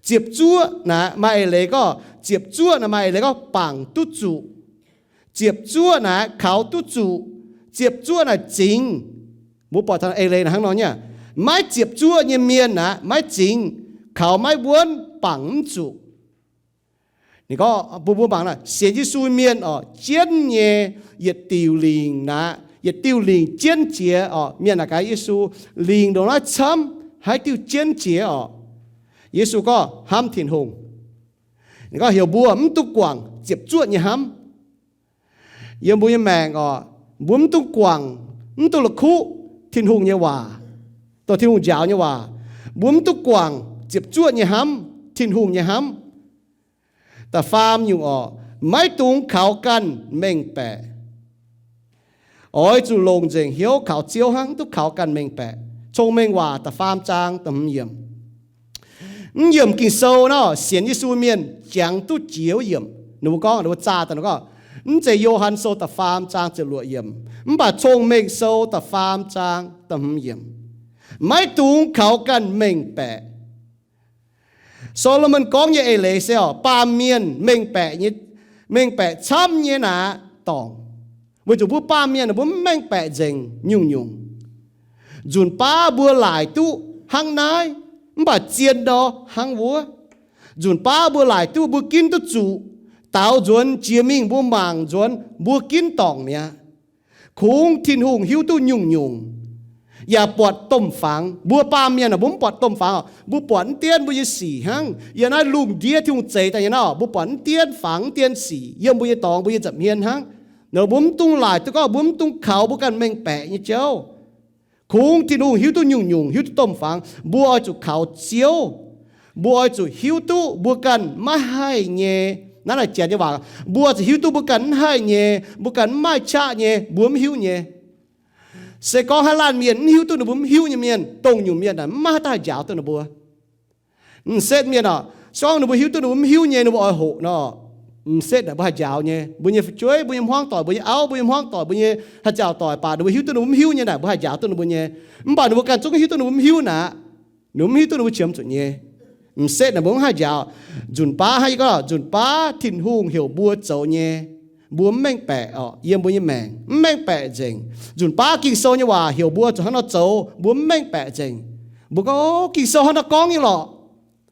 Ziepc zuoqv naaic maaih eix leiz gorngv, ziepc zuoqv naaic maaih eix leiz gorngv bangc duqv zuqc. Ziepc zuoqv naaic kaux duqv zuqc. Ziepc zuoqv naaic zingx. Mbuo buatc taux eix leiz naaic hnangv nor nyei. Maiv ziepc zuoqv nyei mienh naaic maiv zingx, kaux maiv wuonv, bangc mv zuqc. Ninh gorngv bun mbuo mangc naaic, sienx Yesu mienh oc, jienv nyei yietc diuc lingc naaic, yietc diuh lingc jienv jiex oc. Mienh naaic gaax Yesu, lingc ndongc naaiv camv, haaix diuh jienv jiex oc? Yesu gorngv hnamv Tin-Hungh. Ninh gorngv heuc mbuo mv duqv guangc ziepc zuoqv nyei hnamv. Yiem mbuo nyei maengc oc, mbuo mv duqv guangc, mv duqv la'kuqv Tin-Hungh nyei waac, dongh Tin-Hungh njaaux nyei waac. Mbuo mv duqv guangc ziepc zuoqv nyei hnamv, Tin-Hungh nyei hnamv. Da'faam nyungc oc, maiv dungx kaux ganh mengh baeqc. Oix zuqc longc nzengc hnyouv kaux Ziouv hnangv, duqv kaux ganh mengh baeqc. Cong-Mengh Waac da'faam zaang da'hmz yiemc. Mv yiemc Ging-Sou nor, sienx Yesu mienh jangx duqv jiex wuov yiemc. Ninh mbuo gorngv, ninh mbuo zaah daaih ninh gorngv, mv zeiz Yo^han Sou da'faam zaang ziepc luoqc yiemc, mv baac Cong-Mengh Sou da'faam zaang da'hmz yiemc. Maiv dungx kaux ganh mengh baeqc. Saa^lo^morn gorngv nyei eix leiz se oc, baamh mienh mengh baeqc nyei, mengh baeqc camv nyei naaic dorngc. Weic zuqc mbuo baamh mienh mbuo mv mengh baeqc nzengc nyungc-nyungc. Nzunc baav mbuo laaic duqv hnangv naaiv, mv baac zien nor hnangv wuov. Nzunc baav mbuo laaic duqv mbuo ginv duqv zuqc, daaux nzuonx jiex mingh mbuo mangc nzuonx mbuo ginv dorngc mi'aqv. Kungx Tin-Hungh hiuv duqv nyungc-nyungc, yaac buatc domh fangx. Mbuo baamh mienh mbuo mv buatc domh fangx oc. Mbuo buatc mv dienv mbuo nyei sic hnangv. Yiem naaiv lungh ndiev Tin-Hungh zeix daaih nyei nor, mbuo buatc mv dienv fangx, mv dienv sic yiem mbuo nyei dorngx, mbuo nyei nza'hmien hnangv. Nor mbuo mv dungx laaic duqv gorngv mbuo mv dungx kaux mbuo ganh mengh baeqc nyei jauv. Kungx Tin-Hungh hiuv duqv nyungc-nyungc, hiuv duqv domh fangx, mbuo oix zuqc kaux Ziouv. Mbuo oix zuqc hiuv duqv mbuo ganh maiv haih nyei. Naaiv naaic Janx nyei waac, mbuo zuqc hiuv duqv mbuo ganh mv haih nyei, mbuo ganh mv maaih qaqv nyei, mbuo mv hiuv nyei. Se gorngv haaix laanh mienh mv hiuv duqv ninh mbuo mv hiuv nyei mienh, dongh nyungc mienh naaic mv maaih haaix dauh haih njaaux duqv ninh mbuo. M'setv mienh oc, se gorngv ninh mbuo hiuv duqv ninh mbuo mv hiuv nyei, ninh mbuo oix hoqc nor, m'setv naaic mbuo haih njaaux nyei. Mbuo nyei fu'jueiv, mbuo nyei hmuangv doic, mbuo nyei auv, mbuo nyei hmuangv doic, mbuo nyei haaix jauv doic, baac ninh mbuo hiuv duqv ninh mbuo mv hiuv nyei naaic mbuo haih njaaux duqv ninh mbuo nyei. Mv baac ninh mbuo ganh zungv hiuv duqv ninh mbuo mv hiuv naaic, ninh mbuo mv hiuv duqv ninh mbuo qiemx zuqc nyei. M'setv naaic mbuo mv haih njaaux. Nzunc baav hnangv yie gorngv, nzunc baav Tin-Hungh heuc mbuo zoux nyei, mbuo mv mengh baeqc oc, yiem mbuo nyei maengc mv mengh baeqc nzengc. Nzunc baav Ging-Sou nyei waac heuc mbuo zuqc hnangv nor zoux, mbuo mv mengh baeqc nzengc. Mbuo gorngv, Ging-Sou hnangv nor gorngv nyei lorqc.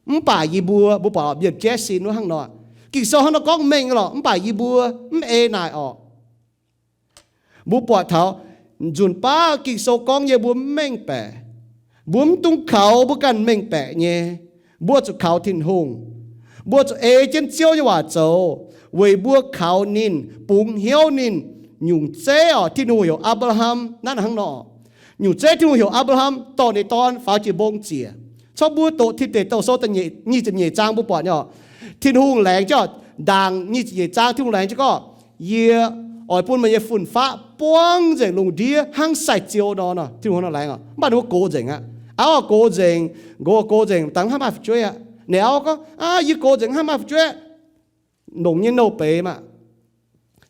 Mv baac yie mbuo, mbuo buatc mienh jaiv sin wuov hnangv nor, Ging-Sou hnangv nor gorngv mengh nyei lorqc, mv baac yie mbuo mv ei naaic orqc. Mbuo buatc taux nzunc baav Ging-Sou gorngv nyei mbuo mv mengh baeqc. Mbuo mv dungx kaux mbuo ganh mengh baeqc nyei. Mbuo zuqc kaux Tin-Hungh. Mbuo zuqc ei jienv Ziouv nyei waac zoux, weic mbuo kaux ninh, bungx hnyouv ninh. Nyungc zeiv oc, Tin-Hungh heuc Apc^laa^ham naaiv hnangv nor. Nyungc zeiv Tin-Hungh heuc Apc^laa^ham dorh ninh dorn faaux jiex mbong ziec. Corc mbuo doqc Tin Deic Douh Sou nyic ziepc nyeic zaang mbuo buatc nyei oc. Tin-Hungh laengz jienv, ndaangc nyic ziepc nyeic zaang Tin-Hungh laengz jienv gorngv, Yie oix bun meih nyei fun-faqv buangv nzengc lungh ndiev hnangv sai-ziou nor. Nor Tin-Hungh nor laengz oc. Mv baac ninh mbuo gox nzengc aqv. Auv gox nzengc, nqox gox nzengc, dangh mv haih maaih fu'jueiv aqv. Ninh auv gorngv, Aav, yie gox nzengc, mv haih maaih fu'jueiv. Longc nyei nouh beiz maah,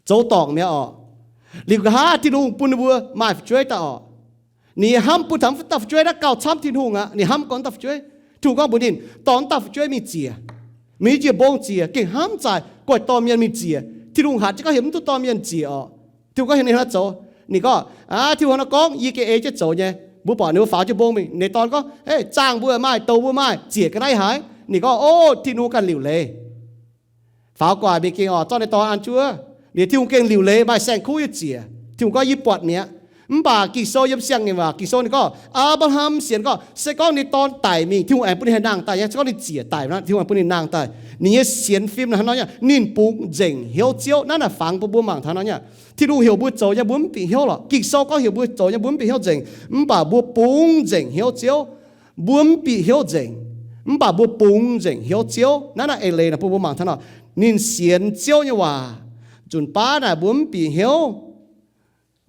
zoux dorngc mi'aqv orqc. Liuz nqa'haav Tin-Hungh bun ninh mbuo maaih fu'jueiv daaih orqc. Ninh hnamv bun taux dauh fu'jueiv naaiv gauh camv Tin-Hungh aqv. Ninh hnamv gorngv dauh fu'jueiv, Tin-Hungh gorngv mbuox ninh, Dorh dauh fu'jueiv mingh ziec. Mingh jiex mbong ziec, gengh hnamv zaaic, goiv dorh mienh mingh ziec. Tin-Hungh hatc jienv gorngv heuc mv duqv dorh mienh ziec orqc. Tin-Hungh gorngv heuc ninh hnangv zoux. Ninh gorngv, Aav, Tin-Hungh hnangv nor gorngv, yie gengh ei jienv zoux nyei. Mbuo buatc ninh mbuo faaux jienv mbong mingh, ninh dorn gorngv, Hei, zaangh mbuo maaih, douz mbuo maaih, ziec ga'naaiv haaix? Ninh gorngv, Ov, Tin-Hungh ganh liuc leiz. Faaux gu'nguaaic mingh gengh oc, zorqv ninh dorn an juov. Liuz Tin-Hungh gengh liuc leiz maaih saeng-kuv nyei ziec. Tin-Hungh gorngv, Yie buatc mi'aqv. Mv baac Ging-Sou yiem Siang-Ngaengc Waac, Ging-Sou ninh gorngv, Apc^laa^ham sienx gorngv, se gorngv ninh dorn daic mingh, Tin-Hungh aengx bun ninh haih nangh daaih nyei. Se gorngv ninh ziec daic nor, Tin-Hungh aengx bun ninh nangh daaih. Ninh nyei sienx fim hnangv nor nyei, ninh bungx nzengc hnyouv Ziouv. Naaiv naaic fangx bun mbuo mangc taux nor nyei. Tin-Hungh heuc mbuo zoux nyei, mbuo mv bieqc hnyouv lorqc. Ging-Sou gorngv heuc mbuo zoux nyei, mbuo mv bieqc hnyouv nzengc. Mv baac mbuo bungx nzengc hnyouv Ziouv. Mbuo mv bieqc hnyouv nzengc, mv baac mbuo bungx nzengc hnyouv Ziouv. Naaiv naaiv eix leiz naaic bun mbuo mangc taux nor, ninh sienx Ziouv nyei waac. Nzunc baav naaic mbuo mv bieqc hnyouv,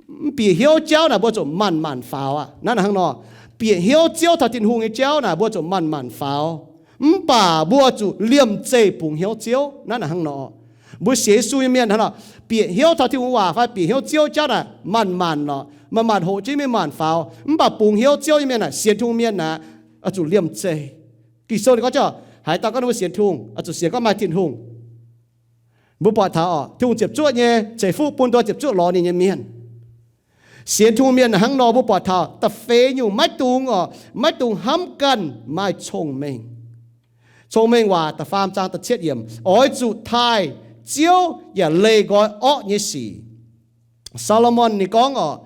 mv bieqc hnyouv jauv naaic mbuo zuqc manc-manc faaux aqv. Naaiv naaic hnangv nor, bieqc hnyouv Ziouv taux Tin-Hungh nyei jauv naaic, mbuo zuqc manc-manc faaux. Mv baac mbuo zuqc liemh zeih bungx hnyouv Ziouv. Naaiv hnangv nor, mbuo sienx Yesu nyei mienh hnangv nor, bieqc hnyouv taux Tin-Hungh waac fai bieqc hnyouv Ziouv jauv naaic, manc-manc lorqc, manc-manc hoqc jienv mingh manc faaux. Mv baac bungx hnyouv Ziouv nyei mienh naaic, sienx Tin-Hungh mienh naaic, oix zuqc liemh zeih. Ging-Sou ninh gorngv, haaix dauh gorngv ninh mbuo sienx Tin-Hungh, oix zuqc sienx gorngv maaih Tin-Hungh. Mbuo buatc taux oc, Tin-Hungh ziepc zuoqv nyei ceix fuqv bun nduov ziepc zuoqv lorz ninh nyei mienh. Sienx Tin-Hungh mienh hnangv nor, mbuo buatc taux da'feix nyungc maiv dungx oc, maiv dungx hnamv ganh maaih cong-mengh. Cong-Mengh Waac da'faam zaang da'cietv yiemc, oix zuqc taaih Ziouv yaac leih nqoi orqv nyei sic. Saa^lo^morn ninh gorngv oc,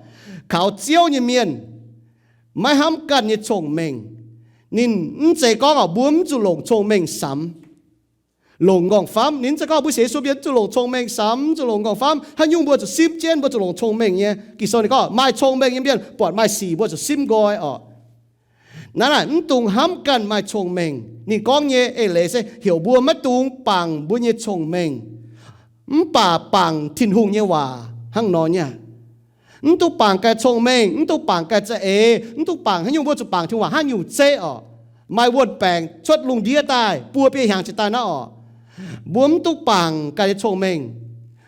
kaux Ziouv nyei mienh maiv hnamv ganh nyei cong-mengh. Ninh mv zeiz gorngv oc, mbuo mv zuqc longc cong-mengh samx, longc nqorngv-famv. Ninh mv zeiz gorngv mbuo sienx Yesu mienh mv zuqc longc cong-mengh samx, mv zuqc longc nqorngv-famv. Haaix nyungc mbuo zuqc simv jienv, mbuo zuqc longc cong-mengh nyei. Ging-Sou ninh gorngv maaih cong-mengh nyei mienh buatc maaih sic mbuo zuqc simv nqoi oc. Naaiv naaic mv dungx hnamv ganh maaih cong-mengh. Ninh gorngv nyei eix leiz se heuc mbuo maiv dungx bangc mbuo nyei cong-mengh, mv baac bangc Tin-Hungh nyei waac hnangv nor nyei. Mv dungx bangc ganh cong-mengh, mv dungx bangc ganh za'eix, mv dungx bangc haaix nyungc, mbuo zuqc bangc Tin-Hungh waac hnangv nyungc zeiv oc. Maaih wuon-baengc cuotv lungh ndiev daaih, buo biei hnyangx jiex daaih naaiv oc, mbuo mv dungx bangc ganh nyei cong-mengh.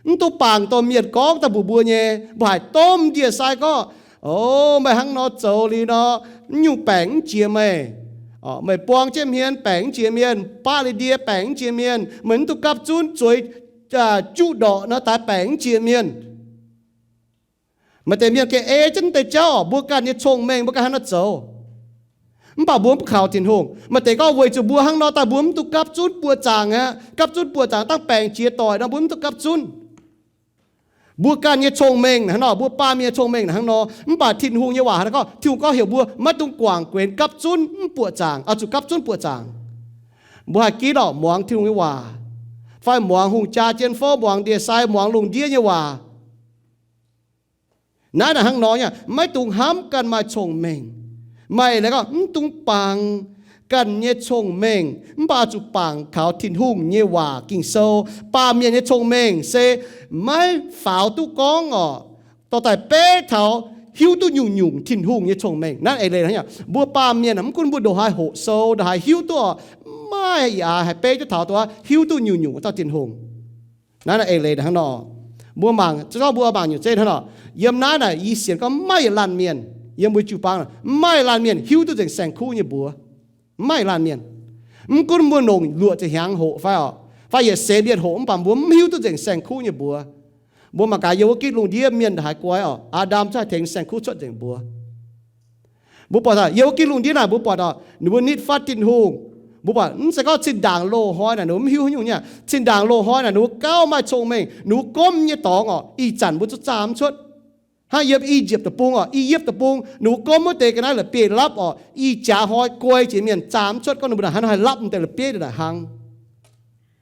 Mv dungx bangc dorh mienh gorngv daaih mbuox mbuo nyei. Mbuo haih domh ndie-sai gorngv, o, meih hnangv nor zoux liuz nor, mv nyungc baengc mv jiex meih. Meih buang jienv hmien baengc mv jiex mienh, baqv liuz ndie baengc mv jiex mienh, meih mv dungx gapv zunv zueiz juqv ndorqc nor daaih baengc mv jiex mienh. Maaih deix mienh gengh ei jienv deix jauv oc, mbuo ganh nyei cong-mengh mbuo ganh hnangv nor zoux. Mv baac mbuo mv kaux Tin-Hungh. Maaih deix gorngv weic zuqc mbuo hnangv nor daaih mbuo mv dungx gapv zunv buoqc zaangc aqv. Gapv zunv buoqc zaangc dangh baengc jiex doic nor mbuo mv dungx gapv zunv. Mbuo ganh nyei cong-mengh hnangv nor, mbuo baamh mienh nyei cong-mengh hnangv nor. Mv baac Tin-Hungh nyei waac hnangv nor gorngv, Tin-Hungh gorngv heuc mbuo maiv dungx guangc guenx gapv zunv mv buoqc zaangc, oix zuqc gapv zunv buoqc zaangc. Mbuo haih ginv oc, muangx Tin-Hungh nyei waac, fai muangx hungh jaa jienv fouv, muangx ndie-sai, muangx lungh ndiev nyei waac. Naaiv naaic hnangv nor nyei, maiv dungx hnamv ganh maaih cong-mengh. Maaih leiz gorngv mv dungx bangc ganh nyei cong-mengh, mv baac zuqc bangc kaux Tin-Hungh nyei waac, Ging-Sou. Baamh mienh nyei cong-mengh se maiv faaux duqv gorngv oc, dorh daaih beiv taux hiuv duqv nyungc-nyungc Tin-Hungh nyei cong-mengh. Naaiv eix leiz hnangv nyei. Mbuo baamh mienh mv gunv mbuo ndongc haaix hoqc sou, ndongc haaix hiuv duqv oc, maiv aax haih beiv jienv taux dongh hiuv duqv nyungc-nyungc dauh Tin-Hungh. Naaiv naaiv eix leiz hnangv nor. Mbuo mangc, se gorngv mbuo mangc nyungc zeiv hnangv nor, yiem naaiv naaic yie sienx gorngv maiv maaih laanh mienh, yiem mbuo jiu-baang maiv maaih laanh mienh hiuv duqv nzengc saeng-kuv nyei mbuox. Maiv maaih laanh mienh. Mv gunv mbuo longc luoqc ziepc hnyangx hoqc fai oc, fai yietc seix mienh hoqc mv baac mbuo mv hiuv duqv nzengc saeng-kuv nyei mbuox. Mbuo mangc gaax yiem wuov gitv lungh ndiev mienh ndongc haaix guai oc, Aa^ndam zungv haih tengx saeng-kuv cuotv nzengc mbuox. Mbuo buatc yiem wuov gitv lungh ndiev naaic mbuo buatc oc, ninh mbuo nitv fatv Tin-Hungh. Mbuo buatc mv zeiz gorngv zinh ndaangc loz-hnoi naaic ninh mbuo mv hiuv haaix nyungc nyei. Zinh ndaangc loz-hnoi naaic ninh mbuo gauh maaih cong-mengh, ninh mbuo gomv nyei dorngx oc, ih zanc mbuo zungv zaah mv cuotv. Hnangv yiem I^yipv Deic-Bung oc, I^yipv Deic-Bung ninh mbuo gomv wuov deix ga'naaiv la'bieiv-lapv oc, ih jaax hnoi guai jiex mienh zaah mv cuotv, gorngv ninh mbuo naaic hnangv haaix lapv deix la'bieiv naaic hnangv.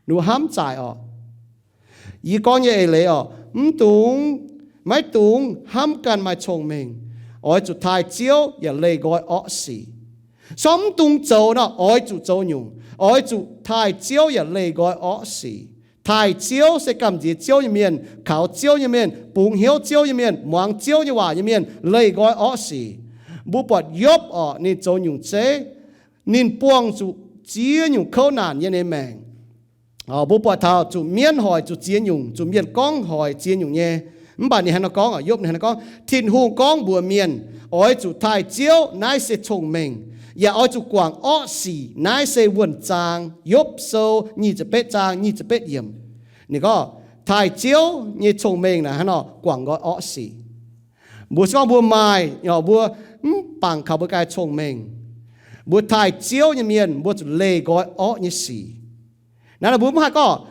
Ninh mbuo hnamv zaaic oc. Yie gorngv nyei eix leiz oc, mv dungx, maiv dungx hnamv ganh maaih cong-mengh. Oix zuqc taaih Ziouv yaac leih nqoi orqv sic. Sorng mv dungx zoux nor, oix zuqc zoux nyungc. Oix zuqc taaih Ziouv yaac leih nqoi orqv sic. Taaih Ziouv se gamh nziex Ziouv nyei mienh, kaux Ziouv nyei mienh, bungx hnyouv Ziouv nyei mienh, muangx Ziouv nyei waac nyei mienh leih nqoi orqv sic. Mbuo buatc Yopv oc, ninh zoux nyungc zeiv, ninh buangh zuqc ziex nyungc kouv naanc yiem ninh maengc. Mbuo buatc taux zuqc mienv hoic zuqc ziex nyungc, zuqc mienh gorngv hoic ziex nyungc nyei. Mv baac ninh hnangv nor gorngv, Yopv ninh hnangv nor gorngv, Tin-Hungh gorngv mbuox mienh, oix zuqc taaih Ziouv, naaiv se cong-mengh, yaac oix zuqc guangc orqv sic, naaiv se wuonh zaang. Yopv Sou nyic ziepc betv zaang nyic ziepc betv yiemc. Ninh gorngv taaih Ziouv nyei cong-mengh naaic hnangv nor guangc nqoi orqv sic. Mbuo se gorngv mbuo maaih, mbuo mv bangc kaux mbuo ganh cong-mengh, mbuo taaih Ziouv nyei mienh mbuo zuqc leih nqoi orqv nyei sic. Naaiv mbuo mv haih gorngv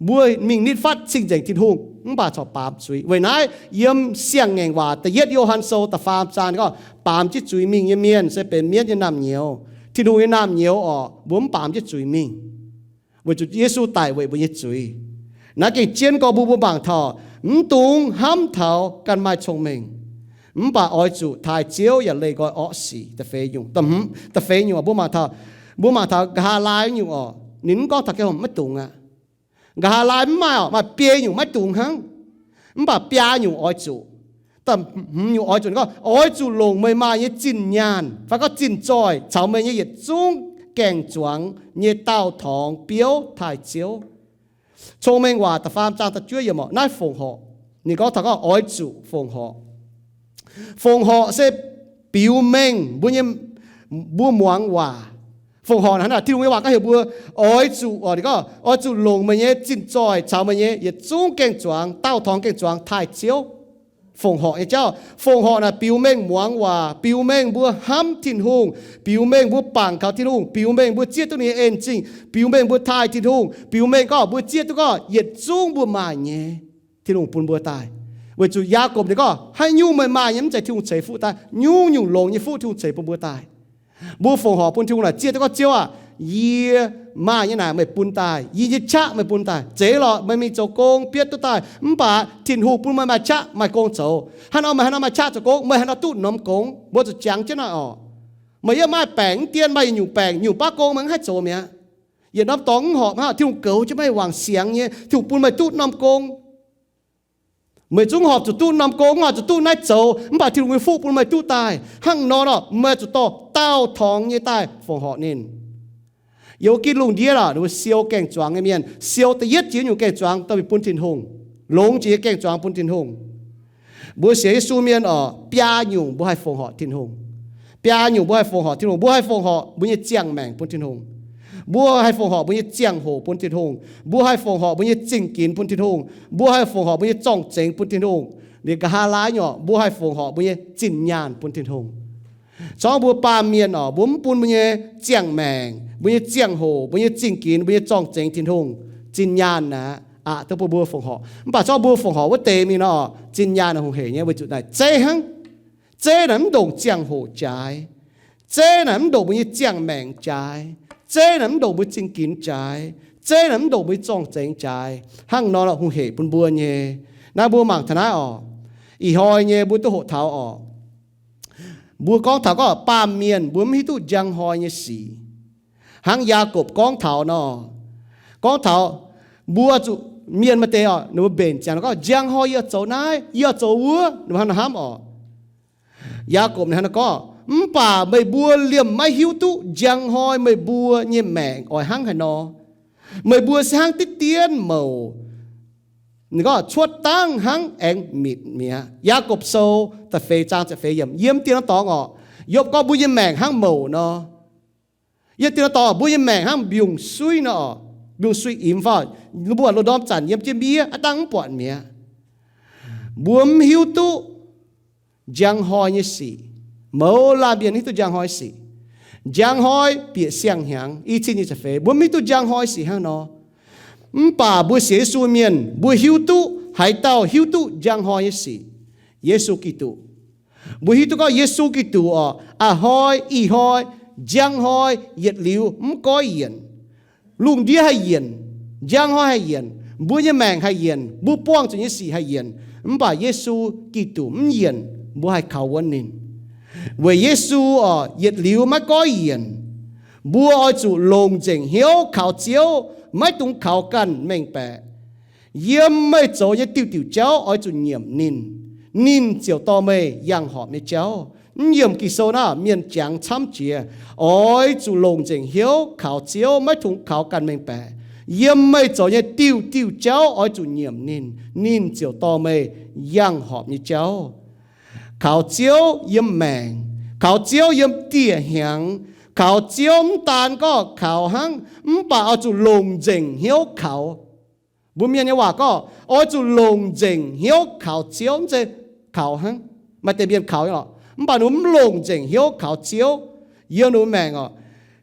mbuo mingh nitv fatv cing-nzengc Tin-Hungh mv baac corc baamz zuiz. Weic naaiv yiem Siang-Ngaengc Waac da'yietv Yo^han Sou da'faam zaang gorngv, baamz jienv zuiz mingh nyei mienh se benx mienv nyei naamh nyouz, Tin-Hungh nyei naamh nyouz oc. Mbuo mv baamz jienv zuiz mingh, weic zuqc Yesu daic weic mbuo nyei zuiz. Naaiv gengh jienv gorngv mbuo, mbuo mangc taux, mv dungx hnamv taux ganh maaih cong-mengh, mv baac oix zuqc taaih Ziouv yaac leih nqoi orqv sic. Da'feix nyungc, da'feix nyungc mbuo mangc taux, mbuo mangc taux nqa'haav laai nyungc oc, ninh mv gorngv taux gengh maiv dungx aqv. Nqa'haav laai mv maaih oc, maaih biei nyungc maiv dungx hnangv, mv baac biaa nyungc oix zuqc. Da'hmz nyungc oix zuqc, gorngv, oix zuqc longc meih maaih nyei zinh nyaanh fai gorngv zinh zoih caux meih nyei yietc zungv gaeng-zuangx nyei daauh torngx biouv taaih Ziouv. Cong-Mengh Waac da'faam zaang da'juov yiemc orqc, naaiv fongc horc. Ninh gorngv taux gorngv oix zuqc fongc horc. Fongc horc se biux mengh mbuo nyei, mbuo muangx waac. Fongc horc naaiv, Tin-Hungh nyei waac gorngv heuc mbuo oix zuqc, oix zuqc longc meih nyei zinh zoih caux meih nyei yietc zungv gaeng-zuangx, daauh torngx gaeng-zuangx taaih Ziouv. Fongc horc nyei jauv, fongc horc naaic biux mengh muangx waac, biux mengh mbuo hnamv Tin-Hungh, biux mengh mbuo bangc kaux Tin-Hungh, biux mengh mbuo zieqv duqv ninh nyei en zingh, biux mengh mbuo taaih Tin-Hungh, biux mengh gorngv mbuo zieqv duqv gorngv yietc zungv mbuo maaih nyei, Tin-Hungh bun mbuo daaih. Weic zuqc Yaagorpc ninh gorngv, haaix nyungc meih maaih nyei mv zeiz Tin-Hungh ceix fuqv daaih, nyungc-nyungc longx nyei fuqv Tin-Hungh ceix bun mbuo daaih. Mbuo fongc horc bun Tin-Hungh naaic zieqv duqv gorngv, Ziouv aac, yie maaih nyei naaic meih bun daaih, yie nyei qaqv meih bun daaih. Zeiz lorqc, meih mingh zoux gong bietv duqv daaih, mv baac Tin-Hungh bun meih maaih qaqv maaih gong zoux. Haaix nor meih haaix nor maaih qaqv zoux gong, meih haaix nor duqv norm gong, mbuo zuqc jangx jienv naaiv orqc. Meih yiem maaih baengc mv dien, maaih yietc nyungc baengc, nyungc baav gong meih mv haih zoux mi'aqv. Yietc norm dorngx mv horpc hnangv, Tin-Hungh goux jienv meih wangc siangx nyei, Tin-Hungh bun meih duqv norm gong. Meih zungv horpc zuqc duqv norm gong, mv horpc zuqc duqv naaiv zoux, mv baac Tin-Hungh nyei fuqv bun meih duqv daaih. Hnangv nor nor, meih zuqc dorh daauh torngx nyei daaih fongc horc ninh. Yiem wuov gitv lungh ndiev aah, ninh mbuo siou gaeng-zuangx nyei mienh, siou da'yietv jiex nyungc gaeng-zuangx dorh mingh bun Tin-Hungh, longx jiex nyei gaeng-zuangx bun Tin-Hungh. Mbuo sienx Yesu mienh oc, biaa nyungc mbuo haih fongc horc Tin-Hungh. Biaa nyungc mbuo haih fongc horc Tin-Hungh. Mbuo haih fongc horc mbuo nyei ziangh maengc bun Tin-Hungh. Mbuo haih fongc horc mbuo nyei ziangh hoc bun Tin-Hungh. Mbuo haih fongc horc mbuo nyei zingh ginx bun Tin-Hungh. Mbuo haih fongc horc mbuo nyei zorng-zengx bun Tin-Hungh. Liuz nqa'haav laai nyungc, mbuo haih fongc horc mbuo nyei zinh nyaanh bun Tin-Hungh. Corc mbuo baamh mienh oc, mbuo mv bun mbuo nyei ziangh maengc, mbuo nyei ziangh hoc, mbuo nyei zingh ginx, mbuo nyei zorng-zengx Tin-Hungh, zinh nyaanh naaic aqc duqv bun mbuo fongc horc. Mv baac corc mbuo fongc horc wuov deix mingh nor, zinh nyaanh naaic hungh heic nyei, weic zuqc naaic zeiv hnangv. Zeiv naaic mv ndongc ziangh hoc jaaix. Zeiv naaic mv ndongc mbuo nyei ziangh maengc jaaix. Zeiv naaic mv ndongc mbuo zingh ginx jaaix. Zeiv naaic mv ndongc mbuo nyei zorng-zengx jaaix. Hnangv nor hungh heic bun mbuo nyei. Naaiv mbuo mangc taux naaiv oc. Ih hnoi nyei mbuo duqv hoqc taux oc. Mbuo gorngv taux gorngv baamh mienh mbuo mv hiuv duqv njang hnoi nyei sic. Hnangv Yaagorpc gorngv taux nor, gorngv taux mbuo zuqc mienh maaih deix oc, ninh mbuo mbenc ziangx gorngv, njang hnoi yie zoux naaiv, yie zoux wuov, ninh mbuo hnangv nor hnamv oc. Yaagorpc ninh hnangv nor gorngv, mv baac meih mbuo liemh maiv hiuv duqv njang hnoi meih mbuo nyei maengc oix hnangv haaix nor. Meih mbuo se hnangv diqv dien mouc, ninh gorngv cuotv dangv hnangv aengx mitc mi'aqv. Yaagorpc Sou da'feix zaang ziepc feix yiemc, yiem dieh norm dorngx oc, Yopv gorngv mbuo nyei maengc hnangv mouc nor. Yiem dieh norm dorngx, mbuo nyei maengc hnangv mbiungc-suiv nor oc, mbiungc-suiv imx faaux, mbuo loz-ndorm zanc yiem jienv miev aqv, dangv mv buatc mi'aqv. Mbuo mv hiuv duqv njang hnoi nyei sic. Mouz laanh mienh hiuv duqv njang hnoi sic. Njang hnoi bieqc siang-hnyangx, i cin nyic ziepc feix, mbuo mv hiuv duqv njang hnoi sic hnangv nor. Mv baac mbuo sienx Yesu mienh, mbuo hiuv duqv haaix dauh hiuv duqv njang hnoi nyei sic? Yesu Giduc. Mbuo hiuv duqv gorngv Yesu Giduc oc, a'hnoi, ih hnoi, njang hnoi, yietc liuz mv goiv yienc. Lungh ndiev haih yienc, njang hnoi haih yienc, mbuo nyei maengc haih yienc, mbuo buangh zuqc nyei sic haih yienc, mv baac Yesu Giduc mv yienc, mbuo haih kaux wuonv ninh. Weic Yesu oc, yietc liuz maiv goiv yienc. Mbuo oix zuqc longc nzengc hnyouv kaux Ziouv, maiv dungx kaux ganh mengh baeqc. Yiem meih zoux nyei diuh diuh jauv oix zuqc nyiemc ninh, ninh ziouc dorh meih yangh horpc nyei jauv. Mv yiemc Ging-Sou naaiv, mienh jangx camv jiex, oix zuqc longc nzengc hnyouv kaux Ziouv, maiv dungx kaux ganh mengh baeqc. Yiem meih zoux nyei diuh diuh jauv oix zuqc nyiemc ninh, ninh ziouc dorh meih yangh horpc nyei jauv. Kaux Ziouv yiem maengc, kaux Ziouv yiem dieh hnyangx, kaux Ziouv mv daan gorngv kaux hnangv, mv baac oix zuqc longc nzengc hnyouv kaux. Mbuo mienh nyei waac gorngv, oix zuqc longc nzengc hnyouv kaux Ziouv, mv zeiz kaux hnangv. Maaih deix mienh kaux nyei lorqc, mv baac ninh mv longc nzengc hnyouv kaux Ziouv. Yiem ninh mbuo maengc oc,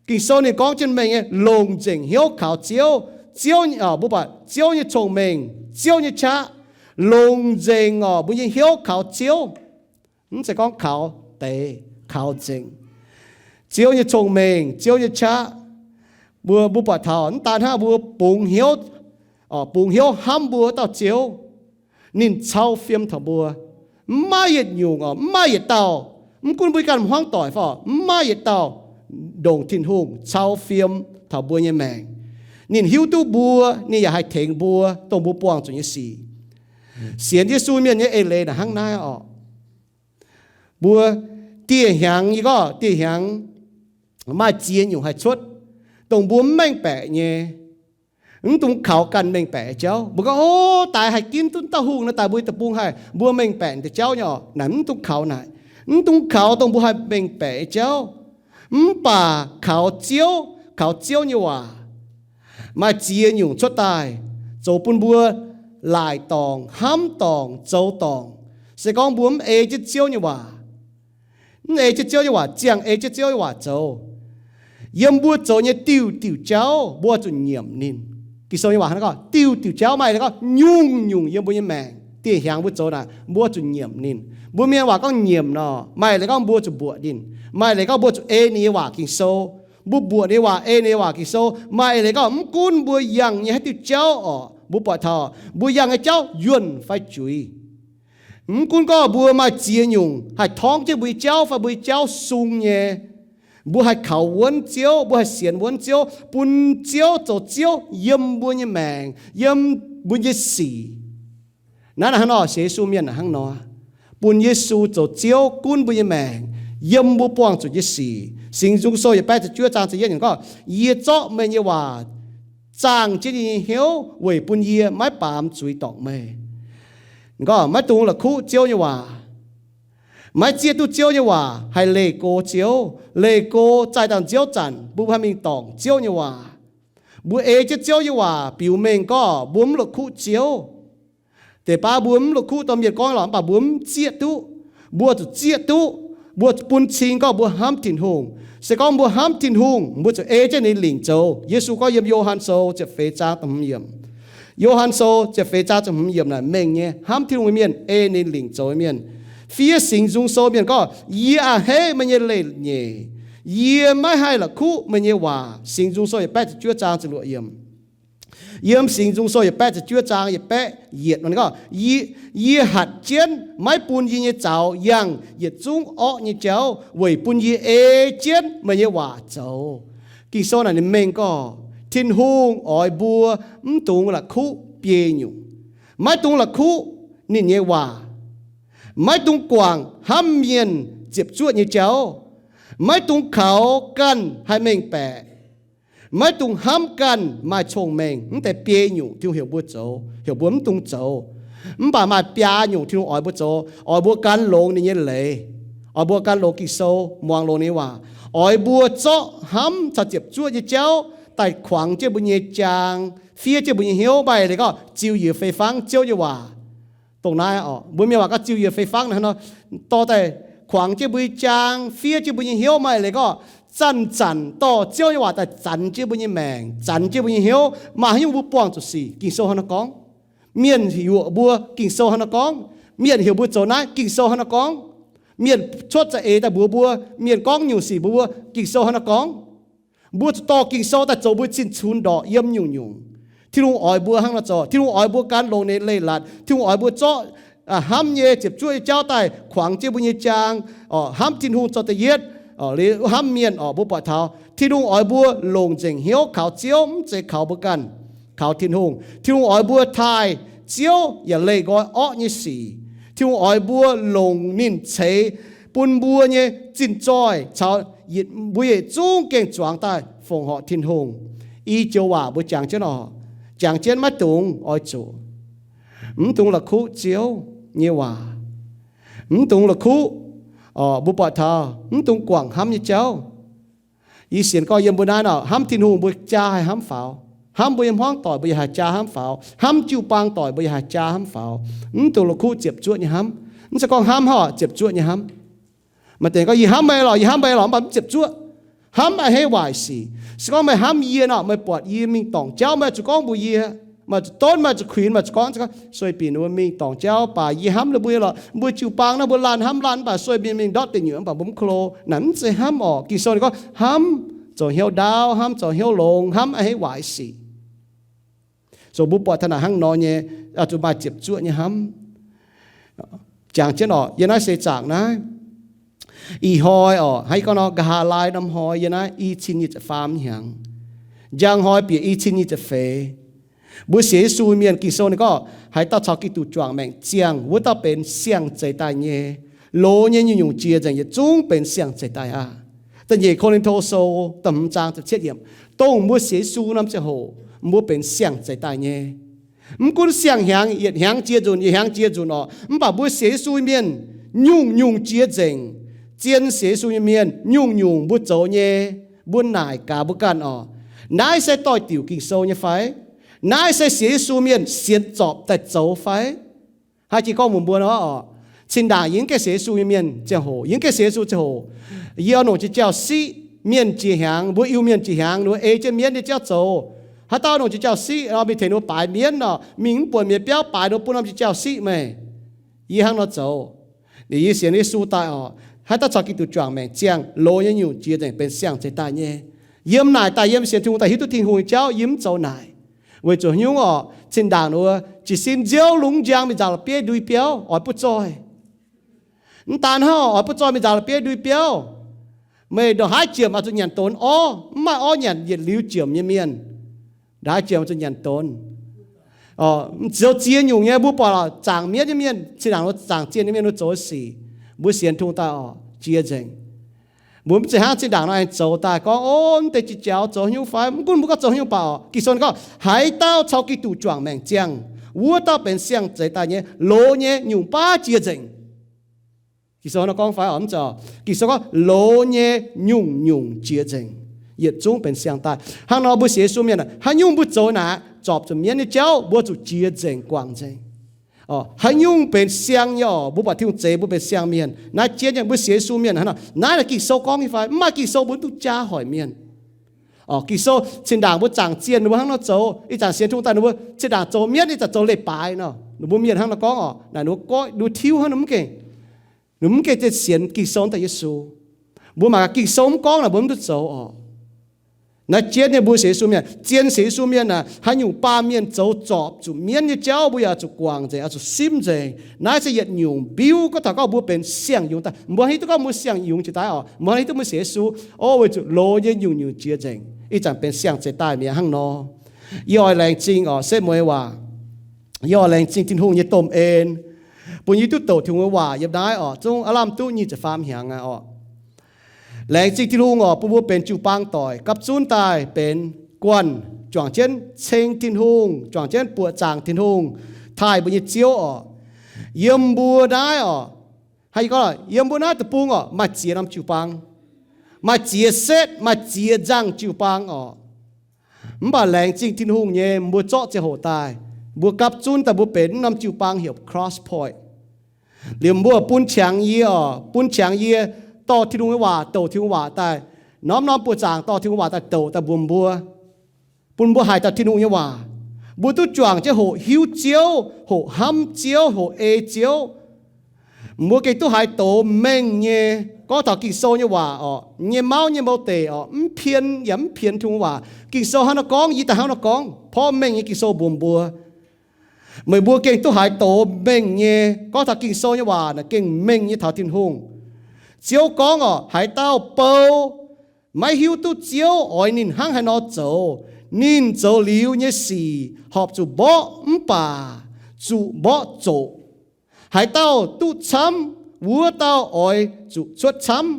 Ging-Sou ninh gorngv jienv mengh nyei, longc nzengc hnyouv kaux Ziouv. Ziouv, mbuo buatc Ziouv nyei cong-mengh, Ziouv nyei qaqv, longc nzengc oc mbuo nyei hnyouv kaux Ziouv. Mv zeiz gorngv kaux deix, kaux nzengc. Ziouv nyei cong-mengh, Ziouv nyei qaqv, mbuo, mbuo buatc taux mv daan hnangv mbuo bungx hnyouv, bungx hnyouv hnamv mbuo wuov dauh Ziouv, ninh cau fiem taux mbuo. Mv maaih yietc nyungc oc, mv maaih yietc dauh, mv gunv mbuo ganh hmuangv doic fai, mv maaih yietc dauh ndongc Tin-Hungh cau fiem taux mbuo nyei maengc. Ninh hiuv duqv mbuo, ninh yaac haih tengx mbuo dongh mbuo buangh zuqc nyei sic. Sienx Yesu mienh nyei eix leiz naaic hnangv naaiv oc. Mbuo dieh hnyangx, yie gorngv dieh hnyangx maaih ziex nyungc haih cuotv, dongh mbuo mv mengh baeqc nyei, mv dungx kaux ganh mengh baeqc nyei jauv. Mbuo gorngv, O, daaih haih ginv duqv dauh hungh nor, daaih mbuo deic-bung haih mbuo mengh baeqc deix jauv nyei orqc. Naaic mv dungx kaux naaic. Mv dungx kaux dongh mbuo haih mengh baeqc nyei jauv, mv baac kaux Ziouv, kaux Ziouv nyei waac. Maaih ziex nyungc cuotv daaih, zoux bun mbuo laaic dorngc, hnamv dorngc, zoux dorngc. Se gorngv mbuo mv ei jienv Ziouv nyei waac, mv ei jienv Ziouv nyei waac, ziangh ei jienv Ziouv nyei waac zoux, yiem mbuo zoux nyei diuh diuh jauv mbuo zuqc nyiemc ninh. Ging-Sou nyei waac hnangv naaiv gorngv, diuh diuh jauv, maaih leiz gorngv nyungc-nyungc yiem mbuo nyei maengc, dieh hnyangx mbuo zoux naaic, mbuo zuqc nyiemc ninh. Mbuo mienh waac gorngv nyiemc nor, maaih leiz gorngv mbuo zuqc mbuoqc ninh, maaih leiz gorngv mbuo zuqc ei ninh nyei waac, Ging-Sou. Mbuo mbuoqc ninh nyei waac, ei ninh nyei waac, Ging-Sou. Maaih leiz gorngv mv gunv mbuo yangh nyei haaix diuh jauv orqc, mbuo buatc taux mbuo yangh nyei jauv yuonh fai juiz, mv gunv gorngv mbuo maaih ziex nyungc haih torngv jienv mbuo nyei jauv fai mbuo nyei jauv sung nyei, mbuo haih kaux wuonv Ziouv, mbuo haih sienx wuonv Ziouv, bun Ziouv zoux Ziouv yiem mbuo nyei maengc, yiem mbuo nyei sic. Naaiv hnangv nor, sienx Yesu mienh hnangv nor, bun Yesu zoux Ziouv gunv mbuo nyei maengc, yiem mbuo buangh zuqc nyei sic. Singx Nzung Sou yietc baeqv ziepc juov zaang ziepc yietv gorngv, Yie zorqv meih nyei waac zaangh jienv yie nyei hnyouv weic bun yie maiv baamz zuiz dorngc meih. Gorngv maiv dungx la'kuqv Ziouv nyei waac. Maiv zieqv duqv Ziouv nyei waac haih leih go Ziouv. Leih go zaih dangh nziouv zanc mbuo haih mingh dorngc Ziouv nyei waac. Mbuo ei jienv Ziouv nyei waac biux mengh gorngv mbuo mv la'kuqv Ziouv. Deix baav mbuo mv la'kuqv dorh mienh gorngv lorqc, mv baac mbuo mv zieqv duqv. Mbuo zuqc zieqv duqv. Mbuo bun cing gorngv mbuo hnamv Tin-Hungh. Se gorngv mbuo hnamv Tin-Hungh, mbuo zuqc ei jienv ninh lingc zoux. Yesu gorngv yiem Yo^han Sou ziepc feix zaang da'hmz yiemc. Yo^han Sou ziepc feix zaang da'hmz yiemc naaic mengh nyei, hnamv Tin-Hungh nyei mienh ei ninh lingc zoux nyei mienh. Fiev Singx Nzung Sou mienh gorngv, Yie a'hneiv meih nyei leiz-nyeic. Yie maiv haih la'kuqv meih nyei waac. Singx Nzung Sou yietc baeqv ziepc juov zaang ziepc luoqc yiemc. Yiem Singx Nzung Sou yietc baeqv ziepc juov zaang yietc baeqv yietc gorngv, Yie, yie hatc jienv maiv bun yie nyei zaux yangh yietc zungv orqv nyei jauv weic bun yie ei jienv meih nyei waac zoux. Ging-Sou naaic ninh mengh gorngv Tin-Hungh oix mbuo mv dungx la'kuqv biei nyungc. Maiv dungx la'kuqv ninh nyei waac. Maiv dungx guangc hnamv mienh ziepc zuoqv nyei jauv. Maiv dungx kaux ganh haih mengh baeqc. Maiv dungx hnamv ganh maaih cong-mengh. Mv deix biei nyungc Tin-Hungh heuc mbuo zoux, heuc mbuo mv dungx zoux. Mv baac maaih biaa nyungc Tin-Hungh oix mbuo zoux. Oix mbuo gan longx ninh nyei leiz. Oix mbuo gan longx Ging-Sou, muangx longx ninh nyei waac. Oix mbuo zorqv hnamv caux ziepc zuoqv nyei jauv daaih kuangx jienv mbuo nyei jaang, fiev jienv mbuo nyei hnyouv. Maaih leiz gorngv ziux yietc fei fangv Ziouv nyei waac. Dongh naaiv orqc, mbuo mienh waac gorngv ziux yietc fei fangv naaiv nor, dorh daaih kuangx jienv mbuo nyei jaang, fiev jienv mbuo nyei hnyouv. Maaih leiz gorngv zanc-zanc dorh Ziouv nyei waac daaih zanx jienv mbuo nyei maengc, zanx jienv mbuo nyei hnyouv. Maaih haaix nyungc mbuo buangh zuqc sic, Ging-Sou hnangv naaiv gorngv. Mienh yuoqc mbuo, Ging-Sou hnangv naaiv gorngv. Mienh heuc mbuo zoux naaiv, Ging-Sou hnangv naaiv gorngv. Mienh cuotv za'eix daaih mbuox mbuo, mienh gorngv nyungc sic mbuox mbuo, Ging-Sou hnangv naaiv gorngv. Mbuo zuqc dorh Ging-Sou daaih zoux mbuo cin-cunx ndorqc yiem nyungc-nyungc. Tin-Hungh oix mbuo hnangv naaiv zoux. Tin-Hungh oix mbuo gan longx ninh leiz-latc. Tin-Hungh oix mbuo zorqv hnamv nyei ziepc zuoqv nyei jauv daaih kuangx jienv mbuo nyei jaang. Hnamv Tin-Hungh zoux da'yietv, hnamv mienh orqc, mbuo buatc taux Tin-Hungh oix mbuo longc nzengc hnyouv kaux Ziouv, mv zeiz kaux mbuo ganh, kaux Tin-Hungh. Tin-Hungh oix mbuo taaih Ziouv yaac leih nqoi orqv nyei sic. Tin-Hungh oix mbuo longc ninh ceix bun mbuo nyei zinh zoih caux mbuo yietc zungv gengh zuangx daaih fongc horc Tin-Hungh. I joux waac mbuo jangx jienv orqc, jangx jienv maiv dungx oix zuqc, mv dungx la'kuqv Ziouv nyei waac. Mv dungx la'kuqv, mbuo buatc taux mv dungx guangc hnamv nyei jauv. Yie sienx gorngv yiem mbuo naaiv nor, hnamv Tin-Hungh mbuo jaa haih hnamv faaux. Hnamv mbuo nyei hmuangv doic mbuo yaac haih jaa hnamv faaux. Hnamv jiu-baang doic mbuo yaac haih jaa hnamv faaux. Mv dungx la'kuqv ziepc zuoqv nyei hnamv. Mv zeiz gorngv hnamv haic ziepc zuoqv nyei hnamv. Maaih deix gorngv, Yie hnamv meih lorqc, yie hnamv meih lorqc, mv baac mv ziepc zuoqv. Hnamv a'hneiv waaic sic. Se gorngv meih hnamv yie nor, meih buatc yie mingh dorngc jauv, meih zuqc gorngv mbuox yie, meih zuqc donv, meih zuqc kuinx, meih zuqc gorngv, sueih binc mbuo mingh dorngc jauv, baac yie hnamv liuz mbuo nyei lorqc. Mbuo jiu-baang nor, mbuo laanh hnamv laanh, mv baac sueih binc mingh ndortv deic nyuoqc, mv baac mbuo mv klo. Naaic mv zeiz hnamv orqc. Ging-Sou ninh gorngv hnamv zoux hnyouv ndaauv, hnamv zoux hnyouv longx, hnamv a'hneiv waaic sic. Zoux mbuo buatc taux naaic hnangv nor nyei, zuqc maaih ziepc zuoqv nyei hnamv. Jangx jienv orqc, yiem naaiv seix zaangc naaiv, ih hnoi orqc, hnangv yie gorngv nor, nqa'haav laai norm hnoi, yiem naaiv i cin nyic ziepc faam hnyangx, njang hnoi bieqc i cin nyic ziepc feix, mbuo sienx Yesu mienh, Ging-Sou ninh gorngv, haaix dauh caux Giduc juangc maengc ziangh, wuov dauh benx siang-zeix daaih nyei. Loz nyei nyungc-nyungc jiex nzengc, yietc zungv benx siang-zeix daaih aqv. Da'nyeic Ko^lin^to Sou da'hmz zaang ziepc cietv yiemc, dongh mbuo sienx Yesu norm ziangh hoc, mbuo benx siang-zeix daaih nyei. Mv gunv siang-hnyangx yietc hnyangx jiex nzunc, yietc hnyangx jiex nzunc orqc, mv baac mbuo sienx Yesu nyei mienh nyungc-nyungc jiex nzengc. Zien sienx Yesu nyei mienh nyungc-nyungc mbuo zoux nyei, mbuo naaic gaax mbuo ganh orqc, naaiv se doix-diuc Ging-Sou nyei fai? Naaiv se sienx Yesu mienh sienx zorpc daaih zoux fai? Haaix jiex gorngv mbuox mbuo nor orqc, zinh ndaangc yie mv gaengh sienx Yesu nyei mienh ziangh hoc, yie mv gaengh sienx Yesu ziangh hoc, yie oix longc jiex jauv-siqv. Mienh jiex hnyangx, mbuo Iu-Mienh jiex hnyangx, ninh mbuo ei jienv mienv nyei jauv zoux. Haaix dauh longc jiex jauv-siqv nor, mingh tengx ninh mbuo baaix mienv nor, mingh mv buatc mienh biauv baaix ninh mbuo bun norm jiex jauv-siqv meih. Yie hnangv nor zoux. Ninh, yie sienx Yesu daaih orqc, haaix dauh caux Giduc juangc maengc ziangh, loz nyei nyungc jiex nzengc, benx siang-zeix daaih nyei. Yiem naaic daaih yiem sienx Tin-Hungh daaih hiuv duqv Tin-Hungh nyei jauv, yie mv zoux naaic. Weic zuqc nyungc orqc, zinh ndaangc ninh mbuo jiez sin nziouv lungz njang mingh nzaaux la'bieiv ndui biauv, oix butv zoih. Mv daan hnangv, oix butv zoih mingh nzaaux la'bieiv ndui biauv. Meih ndongc haaix jiem oix zuqc nyanc donx orv, mv maaih orv nyanc yietc liuz jiem nyei mienh, ndongc haaix jiem oix zuqc nyanc donx. Zoux ziex nyungc nyei, mbuo buatc zaangc mienv nyei mienh, zinh ndaangc ninh mbuo zaangc zien nyei mienh ninh mbuo zoux sic, mbuo sienx Tin-Hungh daaih orqc, jiex nzengc. Mbuo mv zeiz hnangv zinh ndaangc nor aengx zoux daaih gorngv, o, mv deix jiex jaux zoux haaix nyungc fai? Mv gunv mbuo gorngv zoux haaix nyungc baac orqc, Ging-Sou gorngv, haaix dauh caux Giduc juangc maengc ziangh, wuov dauh benx siang-zeix daaih nyei, loz nyei nyungc baav jiex nzengc. Ging-Sou nor gorngv fai orqc? Mv zeiz. Ging-Sou gorngv loz nyei nyungc-nyungc jiex nzengc, yietc zungv benx siang daaih. Hnangv nor mbuo sienx Yesu mienh, haaix nyungc mbuo zoux naaic, zorpc zuqc mienv nyei jauv, mbuo zuqc jiex nzengc, guangc nzengc. Haaix nyungc benx siang nyei orqc, mbuo buatc Tin-Hungh zeix mbuo benx siang mienh. Naaiv jienv nyei mbuo sienx Yesu mienh hnangv nor, naaiv naaic Ging-Sou gorngv nyei fai? Mv maaih, Ging-Sou mbuo mv duqv jaa hoic mienh. Orqc, Ging-Sou zinh ndaangc mbuo zaangc zien ninh mbuo hnangv nor zoux, ih zanc sienx Tin-Hungh daaih ninh mbuo zinh ndaangc zoux mienv, ih zanc zoux leiz-baaix nor. Ninh mbuo mienh hnangv nor gorngv orqc, naaic ninh mbuo goiv, ninh mbuo tiuv hnangv nor mv gaengh, ninh mbuo mv gaengh sienx Ging-Sou daaih Yesu. Mbuo mangc gaax Ging-Sou mv gorngv naaic mbuo mv duqv zoux orqc. Naaiv jienv nyei mbuo sienx Yesu mienh, zien sienx Yesu mienh aah, haaix nyungc baamh mienh zoux zorpc zuqc mienv nyei jauv, mbuo yaac zuqc guangc nzengc, oix zuqc simv nzengc. Naaiv se yietc nyungc mbiuv gorngv taux gorngv mbuo benx siang-yungz daaih. Mbuo hiuv duqv gorngv mbuo siang-yungz jiex daaih orqc, mbuo hiuv duqv mbuo sienx Yesu, o, weic zuqc loz nyei nyungc-nyungc jiex nzengc, ih zanc benx siang-zeix daaih mi'aqv hnangv nor. Yie oix laengz zingh orqc, setv mueiz waac. Yie oix laengz zingh Tin-Hungh nyei domh en, bun yie duqv doqc Tin-Hungh nyei waac yiem naaiv orqc, zungv aav lamh duqv nyic ziepc faam hnyangx aqv orqc. Laengz zingh Tin-Hungh orqc, bun mbuo benx jiu-baang doic gapv zunv daaih benx guanh juangc jienv ceng Tin-Hungh, juangc jienv buoqc zaangc Tin-Hungh, taaih mbuo nyei Ziouv orqc. Yiem mbuo naaiv orqc, hnangv yie gorngv, yiem mbuo naaiv deic-bung orqc, maaih ziex norm jiu-baang, maaih ziex setv, maaih ziex nzangh jiu-baang orqc. Mv baac laengz zingh Tin-Hungh nyei, mbuo zorqv ziangh hoc daaih, mbuo gapv zunv daaih mbuo benx norm jiu-baang heuc Cross Point. Liemh mbuo bun qangx yie orqc, bun qangx yie dorh Tin-Hungh nyei waac, douc Tin-Hungh waac daaih, norm-norm buoqc zaangc dorh Tin-Hungh waac daaih douc daaih mbuox mbuo, bun mbuo haiz dauh Tin-Hungh nyei waac. Mbuo duqv juangc jienv hoqc hiuv Ziouv, hoqc hnamv Ziouv, hoqc ei Ziouv. Mbuo gengh duqv haiz doz mengh nyei. Gorngv taux Ging-Sou nyei waac orqc, nyei mauv nyei mou deic orqc, mv pien yaac mv pien Tin-Hungh waac. Ging-Sou hnangv nor gorngv, yie daaih hnangv nor gorngv, porv mengh nyei Ging-Sou mbuox mbuo. Meih mbuo gengh duqv haiz doz mengh nyei. Gorngv taux Ging-Sou nyei waac naaic gengh mengh nyei taux Tin-Hungh. Ziouv gorngv orqc, haaix dauh bou maiv hiuv duqv Ziouv oix ninh hnangv haaix nor zoux, ninh zoux liuz nyei sic horpc zuqc mborqv mv baac zuqc mborqv zoqc. Haaix dauh duqv camv, wuov dauh oix zuqc cuotv camv.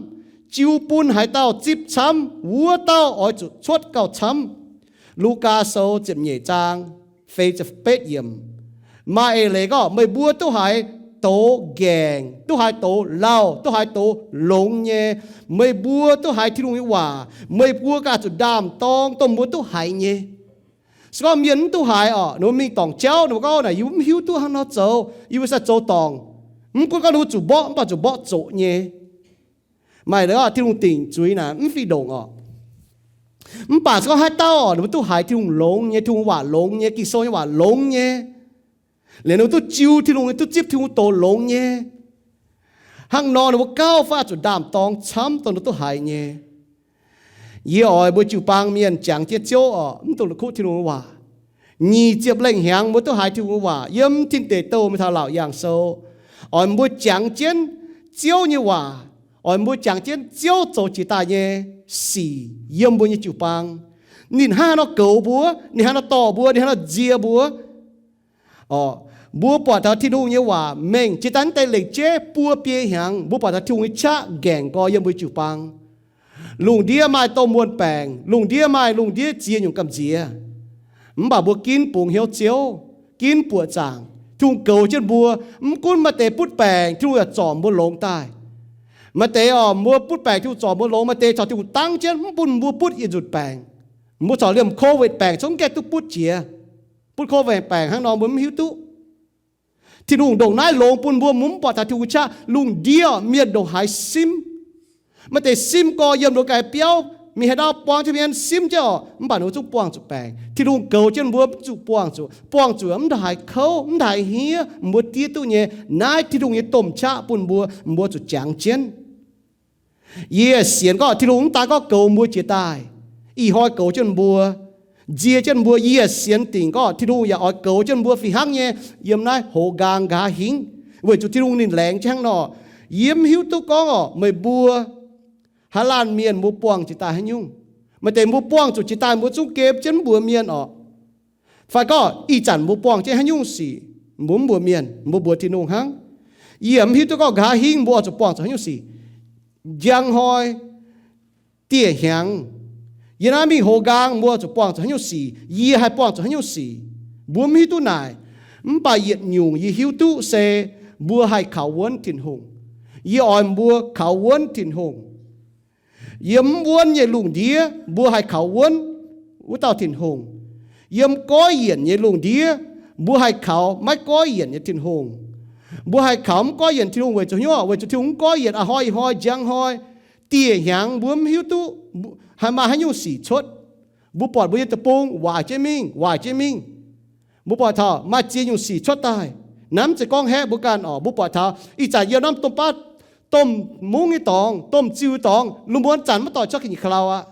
Jiu bun haaix dauh zipv camv, wuov dauh oix zuqc cuotv gauh camv. Lugaa Sou ziepc nyeic zaang feix ziepc betv yiemc. Maaih eix leiz gorngv, meih mbuo duqv haiz doz nqaengc, duqv haiz doz lauh, duqv haiz doz longx nyei. Meih mbuo duqv haiz Tin-Hungh nyei waac, meih mbuo ganh zuqc ndaam-dorng dongh mbuo duqv haiz nyei. Se gorngv mienh mv duqv haiz orqc, ninh mbuo mingh dorngc jauv, ninh mbuo gorngv naaic, yie mv hiuv duqv hnangv nor zoux, yie mbuo sai zoux dorngc. Mv gunv gorngv ninh mbuo zuqc mborqv, mv baac zuqc mborqv zoqc nyei. Maaih leiz orqc, Tin-Hungh dingc zuiz naaic mv fih ndongc orqc. Mv baac se gorngv haaix dauh orqc, ninh mbuo duqv haiz Tin-Hungh longx nyei, Tin-Hungh waac longx nyei, Ging-Sou nyei waac longx nyei, liuz ninh mbuo duqv jiu Tin-Hungh, duqv zipv Tin-Hungh doz longx nyei, hnangv nor ninh mbuo gauh fai zuqc ndaam-dorng camv dongh ninh duqv haiz nyei. Yie oix mbuo jiu-baang mienh jangx jienv Ziouv orqc, mv dungx la'kuqv Tin-Hungh nyei waac. Nyic ziepc lengh hnyangx mbuo duqv haiz Tin-Hungh nyei waac yiem Tin Deic Douh mingh taux Laauc Yaangh Sou. Oix mbuo jangx jienv Ziouv nyei waac, oix mbuo jangx jienv Ziouv zoux jiex daaih nyei sic yiem mbuo nyei jiu-baang. Ninh hnangv haaix nor goux mbuo, ninh haaix nor dorh mbuo, ninh haaix nor nzie mbuo orqc. Mbuo buatc taux Tin-Hungh nyei waac mengh jiex daaih deix leiz jeiv buo biei hnyangx, mbuo buatc taux Tin-Hungh nyei qaqv ngaengc gorx yiem mbuo jiu-baang. Lungh ndiev maaih domh muonh baengc, lungh ndiev maaih lungh ndiev ziex nyungc gamh nziex. Mv baac mbuo ginv bungx hnyouv Ziouv, ginv buoqc zaangc. Tin-Hungh goux jienv mbuo. Mv gunv maaih deix butv baengc, Tin-Hungh yaac zorc mbuo longx daaih. Maaih deix oc, mbuo butv baengc Tin-Hungh zorc mbuo longx, maaih deix caux Tin-Hungh dangv jienv mv bun mbuo butv yietc nzunc baengc. Mbuo corc liemh covid baengc zungv gaengh duqv butv jiex. Butv covid baengc hnangv nor mbuo mv hiuv duqv. Tin-Hungh ndongc naaiv longx bun mbuo, mbuo mv buatc taux Tin-Hungh qaqv. Lungh ndiev mienh ndongc haaix simv. Maaih deix simv gorx yiem ndongc gaaix biauv, mingh haaix ndau buang jienv mienh simv jienv oc, mv baac ninh mbuo zungv buangh zuqc baengc. Tin-Hungh goux jienv mbuo zuqc buangh zuqc, buangh zuqc mv ndongc haaix kouv, mv ndongc haaix hniev, mbuo diev duqv nyei. Naaiv Tin-Hungh nyei domh qaqv bun mbuo, mbuo zuqc jangx jienv. Yie sienx gorngv Tin-Hungh mv daan gorngv goux mbuo jiex daaih, ih hnoi goux jienv mbuo, nzie jienv mbuo. Yie sienx dingc gorngv Tin-Hungh yaac oix goux jienv mbuo fih hnangv nyei yiem naaiv hoz nqaang nqa'haav hingv, weic zuqc Tin-Hungh ninh laengz jienv hnangv nor. Yie mv hiuv duqv gorngv oc, meih mbuo haaix laanh mienh mbuo buangh jiex daaih haaix nyungc. Maaih deix mbuo buangh zuqc jiex daaih mbuo zungv gem jienv mbuox mienh oc. Fai gorngv ih zanc mbuo buangh jienv haaix nyungc sic, mbuo mv mbuox mienh, mbuo mbuox Tin-Hungh hnangv. Yie mv hiuv duqv gorngv nqa'haav hingv mbuo oix zuqc buangh zuqc haaix nyungc sic. Njang hnoi, dieh hnyangx, yiem naaiv mingh hoz nqaang mbuo zuqc buangh zuqc haaix nyungc sic, yie haih buangh zuqc haaix nyungc sic, mbuo mv hiuv duqv naaic. Mv baac yietc nyungc yie hiuv duqv se mbuo haih kaux wuonv Tin-Hungh. Yie oix mbuo kaux wuonv Tin-Hungh. Yiem mv wuonv nyei lungh ndiev mbuo haih kaux wuonv wuov dauh Tin-Hungh. Yiem goiv yienc nyei lungh ndiev mbuo haih kaux maiv goiv yienc nyei Tin-Hungh. Mbuo haih kaux mv goiv yienc Tin-Hungh weic zuqc hnyouv, weic zuqc Tin-Hungh mv goiv yienc. A'hnoi ih hnoi njang hnoi, dieh hnyangx mbuo mv hiuv duqv haih maaih haaix nyungc sic cuotv. Mbuo buatc mbuo nyei deic-bung waaic jienv mingh, waaic jienv mingh. Mbuo buatc taux maaih ziex nyungc sic cuotv daaih. Naaiv mv zeiz gorngv haeqv mbuo ganh oc. Mbuo buatc taux ih zanc yiem norm domh baav, domh mungv nyei dorngx, domh ziux dorngx, lungh muonz zanc maiv doic cuotv ga'nyiec ka'lauh aqv.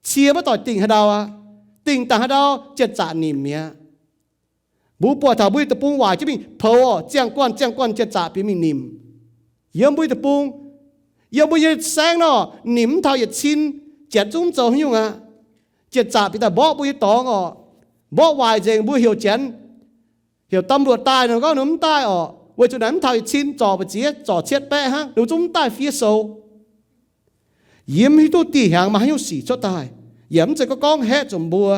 Cie maiv doic dingh haaix ndau aqv. Dingh dangh haaix ndau, janx-zaqc nimc mi'aqv. Mbuo buatc taux mbuo nyei deic-bung waaic jienv mingh poux oc, ziangh guanh ziangh guanh janx-zaqc bieqc mingh nimc. Yiem mbuo nyei deic-bung, yiem mbuo nyei saengv nor, nimc mv taux yietc cin, janx zungv mv zoux haaix nyungc aqv. Janx-zaqc bieqc daaih mborqv mbuo nyei dorngx oc. Mborqv waaic nzengc, mbuo heuc janx, heuc ตำรวจ daaih nor gorngv ninh mv daaih oc, weic zuqc naaic mv taux yietc cin, zorc mbu'ziex, zorc cietv baeqv hnangv, ninh zungv mv daaih fiev sou. Yie mv hiuv duqv dieh hnyangx maaih haaix nyungc sic cuotv daaih, yaac mv zeiz gorngv gorngv haeqv zuqc mbuo.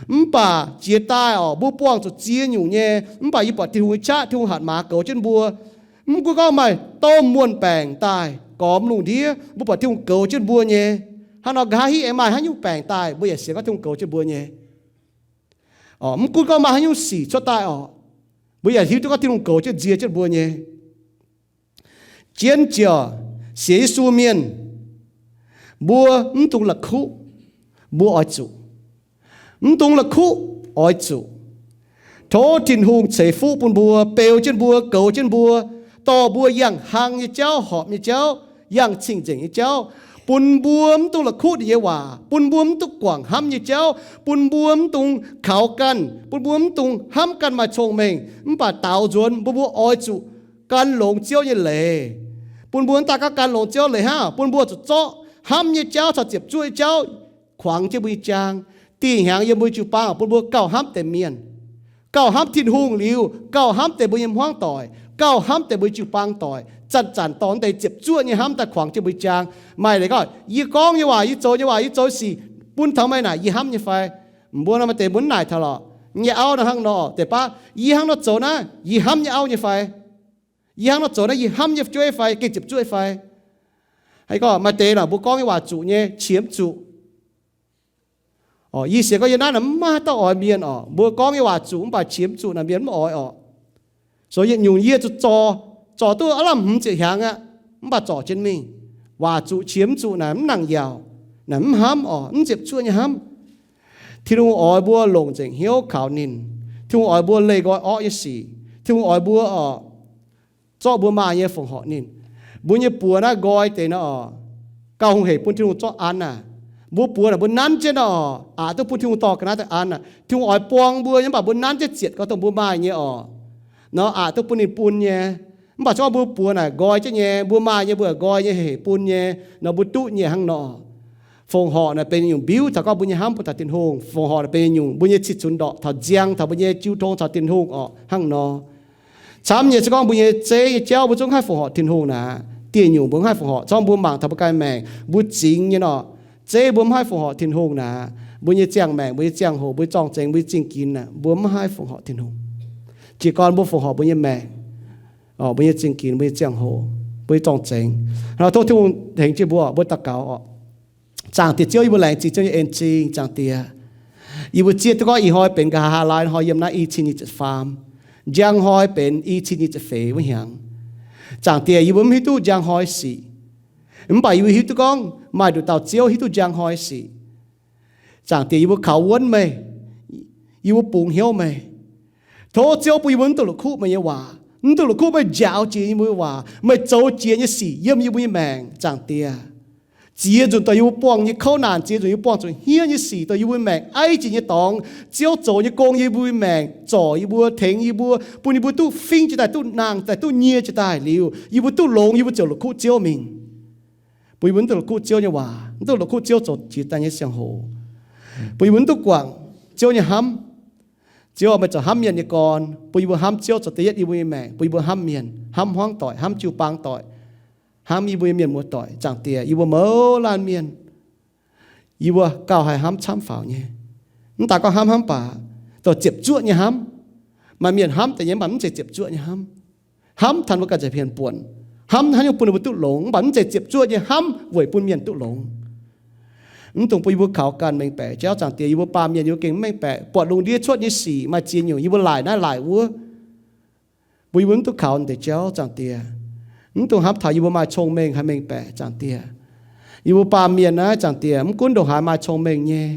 Mv baac jiex daaih oc, mbuo buangh zuqc ziex nyungc nyei, mv baac yie buatc Tin-Hungh nyei qaqv, Tin-Hungh hatc maaz goux jienv mbuo. Mv gunv gorngv maaih domh muonh baengc daaih gormx lungh ndiev, mbuo buatc Tin-Hungh goux jienv mbuo nyei. Hnangv nor nqa'haav hingv aengx maaih haaix nyungc baengc daaih, mbuo yaac sienx gorngv Tin-Hungh goux jienv mbuo nyei. Oc, mv gunv gorngv maaih haaix nyungc sic cuotv daaih oc, mbuo yaac hiuv duqv gorngv Tin-Hungh goux jienv nzie jienv mbuo nyei. Jienv ziouc sienx Yesu mienh, mbuo mv dungx la'kuqv, mbuo oix zuqc. Mv dungx la'kuqv, oix zuqc. Tov Tin-Hungh ceix fuqv bun mbuo, beu jienv mbuo, goux jienv mbuo, dorh mbuo yangh hlang nyei jauv, horpc nyei jauv, yangh cing-nzengc nyei jauv, bun mbuo mv dungx la'kuqv ninh nyei waac, bun mbuo mv dungx guangc hnamv nyei jauv, bun mbuo mv dungx kaux ganh, bun mbuo mv dungx hnamv ganh maaih cong-mengh, mv baac daaux nzuonx mbuo, mbuo oix zuqc gan longx Ziouv nyei leiz. Bun mbuo mv daaih gorngv gan longx Ziouv leiz hnangv, bun mbuo zuqc zorqv hnamv nyei jauv caux ziepc zuoqv nyei jauv kuangx jienv mbuo nyei jaang. Dih hnyangx yiem mbuo jiu-baang bun mbuo gauh hnamv deix mienh, gauh hnamv Tin-Hungh liuz, gauh hnamv deix mbuo nyei hmuangv doic, gauh hnamv deix mbuo jiu-baang doic, zanc-zanc dorh deix ziepc zuoqv nyei hnamv daaih kuangx jienv mbuo nyei jaang. Maaih leiz gorngv, yie gorngv nyei waac, yie zoux nyei waac, yie zoux sic bun taux meih naaic, yie hnamv nyei fai? Mbuo nor maaih deix mbuo mv naaic taux lorqc. Nyei auv nor hnangv nor, deix baav, yie hnangv nor zoux naaiv, yie hnamv nyei auv nyei fai? Yie hnangv nor zoux naaiv, yie hnamv nyei fu'jueiv fai, gengh ziepc zuoqv fai? Haaix gorngv maaih deix naaic mbuo gorngv nyei waac zuqc nyei, qiex mv zuqc. Oc, yie sienx gorngv yie naaiv naaic mv maaih haaix dauh oix mienh oc. Mbuo gorngv nyei waac zuqc mv baac qiex mv zuqc naaic mienh mv oix oc. So yietc nyungc yie zuqc zorc, zorc duqv aav lamh hmz ziepc hnyangx aqv, mv baac zorc jienv mingh. Waac zuqc qiex mv zuqc naaic mv nangc yaauc, naaic mv hnamv oc, mv ziepc zuoqv nyei hnamv. Tin-Hungh oix mbuo longc nzengc hnyouv kaux ninh. Tin-Hungh oix mbuo leih nqoi orqv nyei sic. Tin-Hungh oix mbuo oc, zorqv mbuo maaih nyei fongc horc ninh. Mbuo nyei buoz naaiv nqoi deix nor oc, gauh hungh hec bun Tin-Hungh zorqv an naaic. Mbuo buoz naaic mbuo nanv jienv nor oc, aqc duqv bun Tin-Hungh dorh ga'naaiv daaih an naaic. Tin-Hungh oix buang mbuo nyei, mv baac mbuo nanv jienv zietc gau dongh mbuo maaih nyei oc. Nor aqc duqv bun ninh bun nyei. Mv baac se gorngv mbuo buoz naaic nqoi jienv nyei, mbuo maaih nyei mbuo nqoi nyei, hec hec bun nyei, nor mbuo duqv nyei hnangv nor. Fongc horc naaic benx nyungc mbiuv taux gorngv mbuo nyei hnamv bun taux Tin-Hungh. Fongc horc naaic benx nyungc mbuo nyei cih cunx ndorqc taux nziang taux mbuo nyei jiu tong caux Tin-Hungh orqc hnangv nor. Camv nyei se gorngv mbuo nyei zeiv nyei jauv mbuo zungv mv haih fongc horc Tin-Hungh naaic, dieh nyungc mbuo mv haih fongc horc. Zorngv mbuo mangc taux mbuo ganh maengc, mbuo zingx nyei nor, zeiv mbuo mv haih fongc horc Tin-Hungh naaic, mbuo nyei ziangh maengc, mbuo nyei ziangh hoc, mbuo nyei zorng-zengx, mbuo nyei zingh ginx naaic, mbuo mv haih fongc horc Tin-Hungh. Jiez gorn mbuo fongc horc mbuo nyei maengc, mbuo nyei zingh ginx, mbuo nyei ziangh hoc, mbuo nyei zorng-zengx, tov Tin-Hungh tengx jienv mbuo, mbuo daux gaux oc. Zaangc Diex Ziouv, yie mbuo laengz zingh Ziouv nyei en-zingh. Zaangc Diex, yie mbuo zieqv duqv gorngv ih hnoi benx nqa'haav laai hnoi yiem naaiv i cin nyic ziepc faam, njang hnoi benx i cin nyic ziepc feix wuov hnyangx. Zaangc Diex, yie mbuo mv hiuv duqv njang hnoi sic, mv baac yie mbuo hiuv duqv gorngv maaih nduqc dauh Ziouv hiuv duqv njang hnoi sic. Zaangc Diex, yie mbuo kaux wuonv meih, yie mbuo bungx hnyouv meih. Tov Ziouv bun yie mbuo mv duqv la'kuqv meih nyei waac, mv duqv la'kuqv meih njaaux jiex yie mbuo nyei waac, meih zoux jiex nyei sic yiem yie mbuo nyei maengc. Zaangc Diex, ziex nzunc dongh yie mbuo buangh nyei kouv naanc, ziex nzunc yie mbuo buangh zuqc hniev nyei sic dongh yie mbuo maengc aiv jiex nyei dorngx, Ziouv zoux nyei gong yie mbuo maengc, zorc yie mbuo, tengx yie mbuo, bun yie mbuo duqv fingx jiez daaih, duqv nangh daaih, duqv nyie jiez daaih liuz, yie mbuo duqv longx, yie mbuo ziouc la'kuqv Ziouv mingh. Bun yie mbuo mv duqv la'kuqv Ziouv nyei waac, mv duqv la'kuqv Ziouv zoux jiex daaih nyei ziangh hoc. Bun yie mbuo mv duqv guangc Ziouv nyei hnamv. Ziouv, meih zoux hnamv mienh nyei gorn, bun yie mbuo hnamv Ziouv zoux da'yietv yie mbuo nyei maengc, bun yie mbuo hnamv mienh, hnamv hmuangv doic, hnamv jiu-baang doic, hnamv yie mbuo nyei mienh muoz doic. Zaangc Diex, yie mbuo mouz laanh mienh, yie mbuo gauh haih hnamv camv faaux nyei. Mv daaih gorngv hnamv hnamv baac dongh ziepc zuoqv nyei hnamv. Maaih mienh hnamv deix nyei mv baac mv zeiz ziepc zuoqv nyei hnamv. Hnamv taux mbuo ganh nzengc hmien buonc, hnamv haaix nyungc bun ninh mbuo duqv longx, mv baac mv zeiz ziepc zuoqv nyei hnamv weic bun mienh duqv longx. Mv dungx bun yie mbuo kaux ganh mengh baeqc jauv. Zaangc Diex, yie mbuo baamh mienh yie mbuo gengh mv mengh baeqc, buatc lungh ndiev cuotv nyei sic maaih ziex nyungc, yie mbuo laaic naaiv laaic wuov, bun yie mbuo mv duqv kaux deix jauv. Zaangc Diex, mv dungx hnamv taux yie mbuo maaih cong-mengh haih mengh baeqc. Zaangc Diex, yie mbuo baamh mienh naaiv, Zaangc Diex, mv gunv ndongc haaix maaih cong-mengh nyei,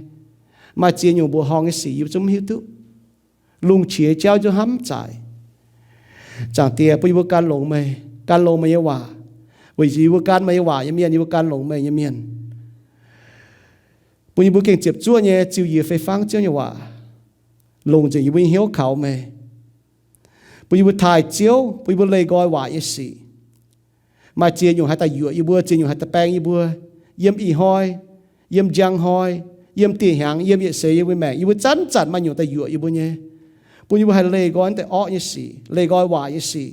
maaih ziex nyungc mbuoqc horngh nyei sic yie mbuo zungv mv hiuv duqv. Lungh qiex jauv zungv hnamv mv zaic. Zaangc Diex, bun yie mbuo gan longx meih, gan longx meih nyei waac, weic zuqc yie mbuo gan meih nyei waac nyei mienh, yie mbuo gan longx meih nyei mienh. Bun yie mbuo gengh ziepc zuoqv nyei ziux yie fei fangv Ziouv nyei waac, longc nzengc yie mbuo nyei hnyouv kaux meih. Bun yie mbuo taaih Ziouv, bun yie mbuo leih nqoi waac nyei sic. Maaih ziex nyungc haih daaih yuoqc yie mbuo, ziex nyungc haih daaih baeng yie mbuo, yiem ih hnoi, yiem njang hnoi, yiem dieh hnyangx, yiem yietc seix yie mbuo maengc, yie mbuo zanc-zanc maaih nyungc daaih yuoqc yie mbuo nyei, bun yie mbuo haih leih nqoi deix orqv nyei sic, leih nqoi waac nyei sic,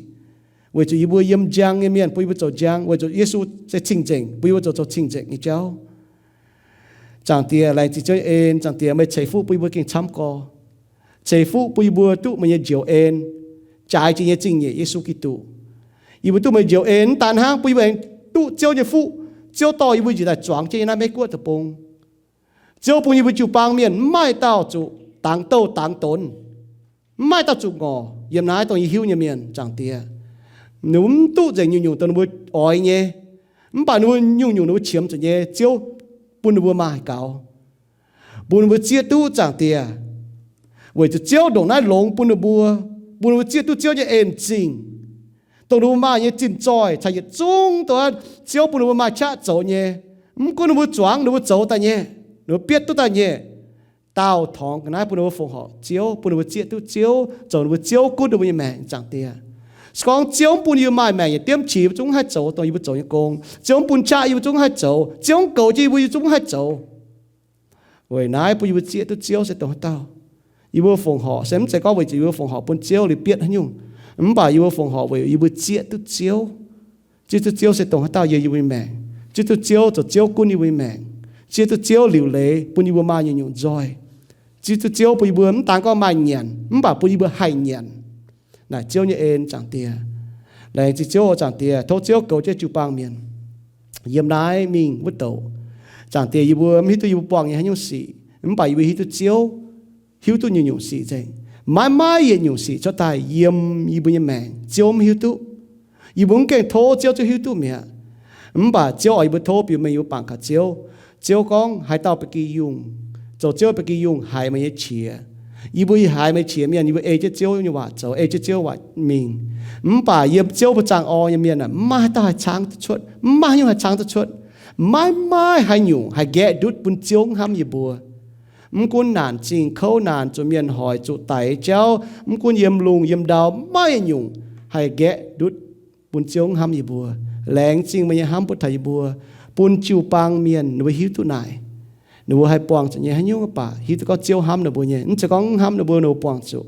weic zuqc yie mbuo yiem njang nyei mienh, bun yie mbuo zoux njang, weic zuqc Yesu se cing-nzengc, bun yie mbuo zoux zoux cing-nzengc nyei jauv. Zaangc Diex, laengz zingh Ziouv nyei en. Zaangc Diex, meih ceix fuqv bun yie mbuo gengh camv gorx. Ceix fuqv bun yie mbuo duqv meih nyei njoux en, jaaix jiex nyei zingh nyeic Yesu Giduc. Yie mbuo duqv meih njoux en mv daan hnangv, bun yie mbuo aengx duqv Ziouv nyei fuqv. Ziouv dorh yie mbuo njiec daaih zuangx jienv yiem naaiv Meiv Guoqv deic-bung. Ziouv bun yie mbuo jiu-baang mienh mv maaih dauh zuqc dangx douh dangx donx, mv maaih dauh zuqc ngorc yiem naaiv dongh yie hiuv nyei mienh. Zaangc Diex, ninh mbuo mv duqv nzengc nyungc-nyungc dongh ninh mbuo oix nyei, mv baac ninh mbuo nyungc-nyungc ninh mbuo qiemx zuqc nyei, Ziouv bun ninh mbuo maaih gaux, bun ninh mbuo zieqv duqv. Zaangc Diex, weic zuqc Ziouv ndongc naaiv longx bun ninh mbuo, bun ninh mbuo zieqv duqv Ziouv nyei en-zingh, dongh ninh mbuo maaih nyei zinh zoih caux yietc zungv dongh Ziouv bun ninh mbuo maaih qaqv zoux nyei. Mv gunv ninh mbuo zuangx, ninh mbuo zoux daaih nyei, ninh mbuo bietv duqv daaih nyei, daauh torngx ga'naaiv bun ninh mbuo fongc horc Ziouv, bun ninh mbuo zieqv duqv Ziouv zoux ninh mbuo Ziouv gunv ninh mbuo nyei maengc. Zaangc Diex, se gorngv Ziouv mv bun yie maaih maengc yietc diemv qiex, yie mbuo zungv mv haih zoux dongh yie mbuo zoux nyei gong. Ziouv mv bun qaqv, yie mbuo zungv mv haih zoux. Ziouv mv goux jienv yie mbuo, yie zungv mv haih zoux. Weic naaiv bun yie mbuo zieqv duqv Ziouv se dongh haaix dauh. Yie mbuo fongc horc se mv zeiz gorngv weic zuqc yie mbuo fongc horc bun Ziouv liuz bietv haaix nyungc, mv baac yie mbuo fongc horc weic yie mbuo zieqv duqv Ziouv. Zieqv duqv Ziouv se dongh haaix dauh yiem yie mbuo nyei maengc. Zieqv duqv Ziouv zoux Ziouv gunv yie mbuo nyei maengc. Zieqv duqv Ziouv liuc leiz bun yie mbuo maaih nyungc-nyungc nzoih. Zieqv duqv Ziouv bun yie mbuo mv daan gorngv maaih nyanc, mv baac bun yie mbuo haih nyanc. Naaic Ziouv nyei en, Zaangc Diex. Laengz zingh Ziouv oc, Zaangc Diex. Tov Ziouv goux jienv jiu-baang mienh yiem naaiv mingh wuov douc. Zaangc Diex, yie mbuo mv hiuv duqv yie mbuo buangh nyei haaix nyungc sic, mv baac yie mbuo hiuv duqv Ziouv hiuv duqv nyungc-nyungc sic nzengc. Maiv maaih yietc nyungc sic cuotv daaih yiem yie mbuo nyei maengc Ziouv mv hiuv duqv. Yie mbuo mv gaengh tov Ziouv, Ziouv hiuv duqv mi'aqv. Mv baac Ziouv oix yie mbuo tov biux mengh yie mbuo bangc gaax Ziouv. Ziouv gorngv, haaix dauh ba'gi yungh, zoux Ziouv ba'gi yungh, haiz meih nyei qiex. Yie mbuo haiz meih qiex mienh, yie mbuo ei jienv Ziouv nyei waac zoux, ei jienv Ziouv waac mingh. Mv baac yiem Ziouv mbuo zaangh orn nyei mienh aah, mv maaih haaix dauh haih caangv duqv cuotv, mv maaih haaix nyungc haih caangv duqv cuotv. Maiv maaih haaix nyungc haih nqaeqv ndutv bun Ziouv hnamv yie mbuo. Mv gunv naanc zingh kouv naanc, zuqc mienh hoic, zuqc daic jauv, mv gunv yiem lungh yiem ndau, maiv maaih nyungc haih nqaeqv ndutv bun Ziouv hnamv yie mbuo. Laengz zingh meih nyei hnamv bun taux yie mbuo, bun jiu-baang mienh ninh mbuo hiuv duqv naaic. Ninh mbuo haih buangh zuqc nyei haaix nyungc mv baac hiuv duqv gorngv Ziouv hnamv ninh mbuo nyei. Mv zeiz gorngv mv hnamv ninh mbuo, ninh mbuo buangh zuqc.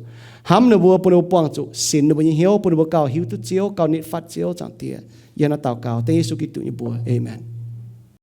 Hnamv ninh mbuo, bun ninh mbuo buangh zuqc, sinx ninh mbuo nyei hnyouv, bun ninh mbuo gauh hiuv duqv Ziouv, gauh nitv fatv Ziouv. Zaangc Diex, yie hnangv naaiv daux gaux dengv Yesu Giduc nyei mbuox, aamen.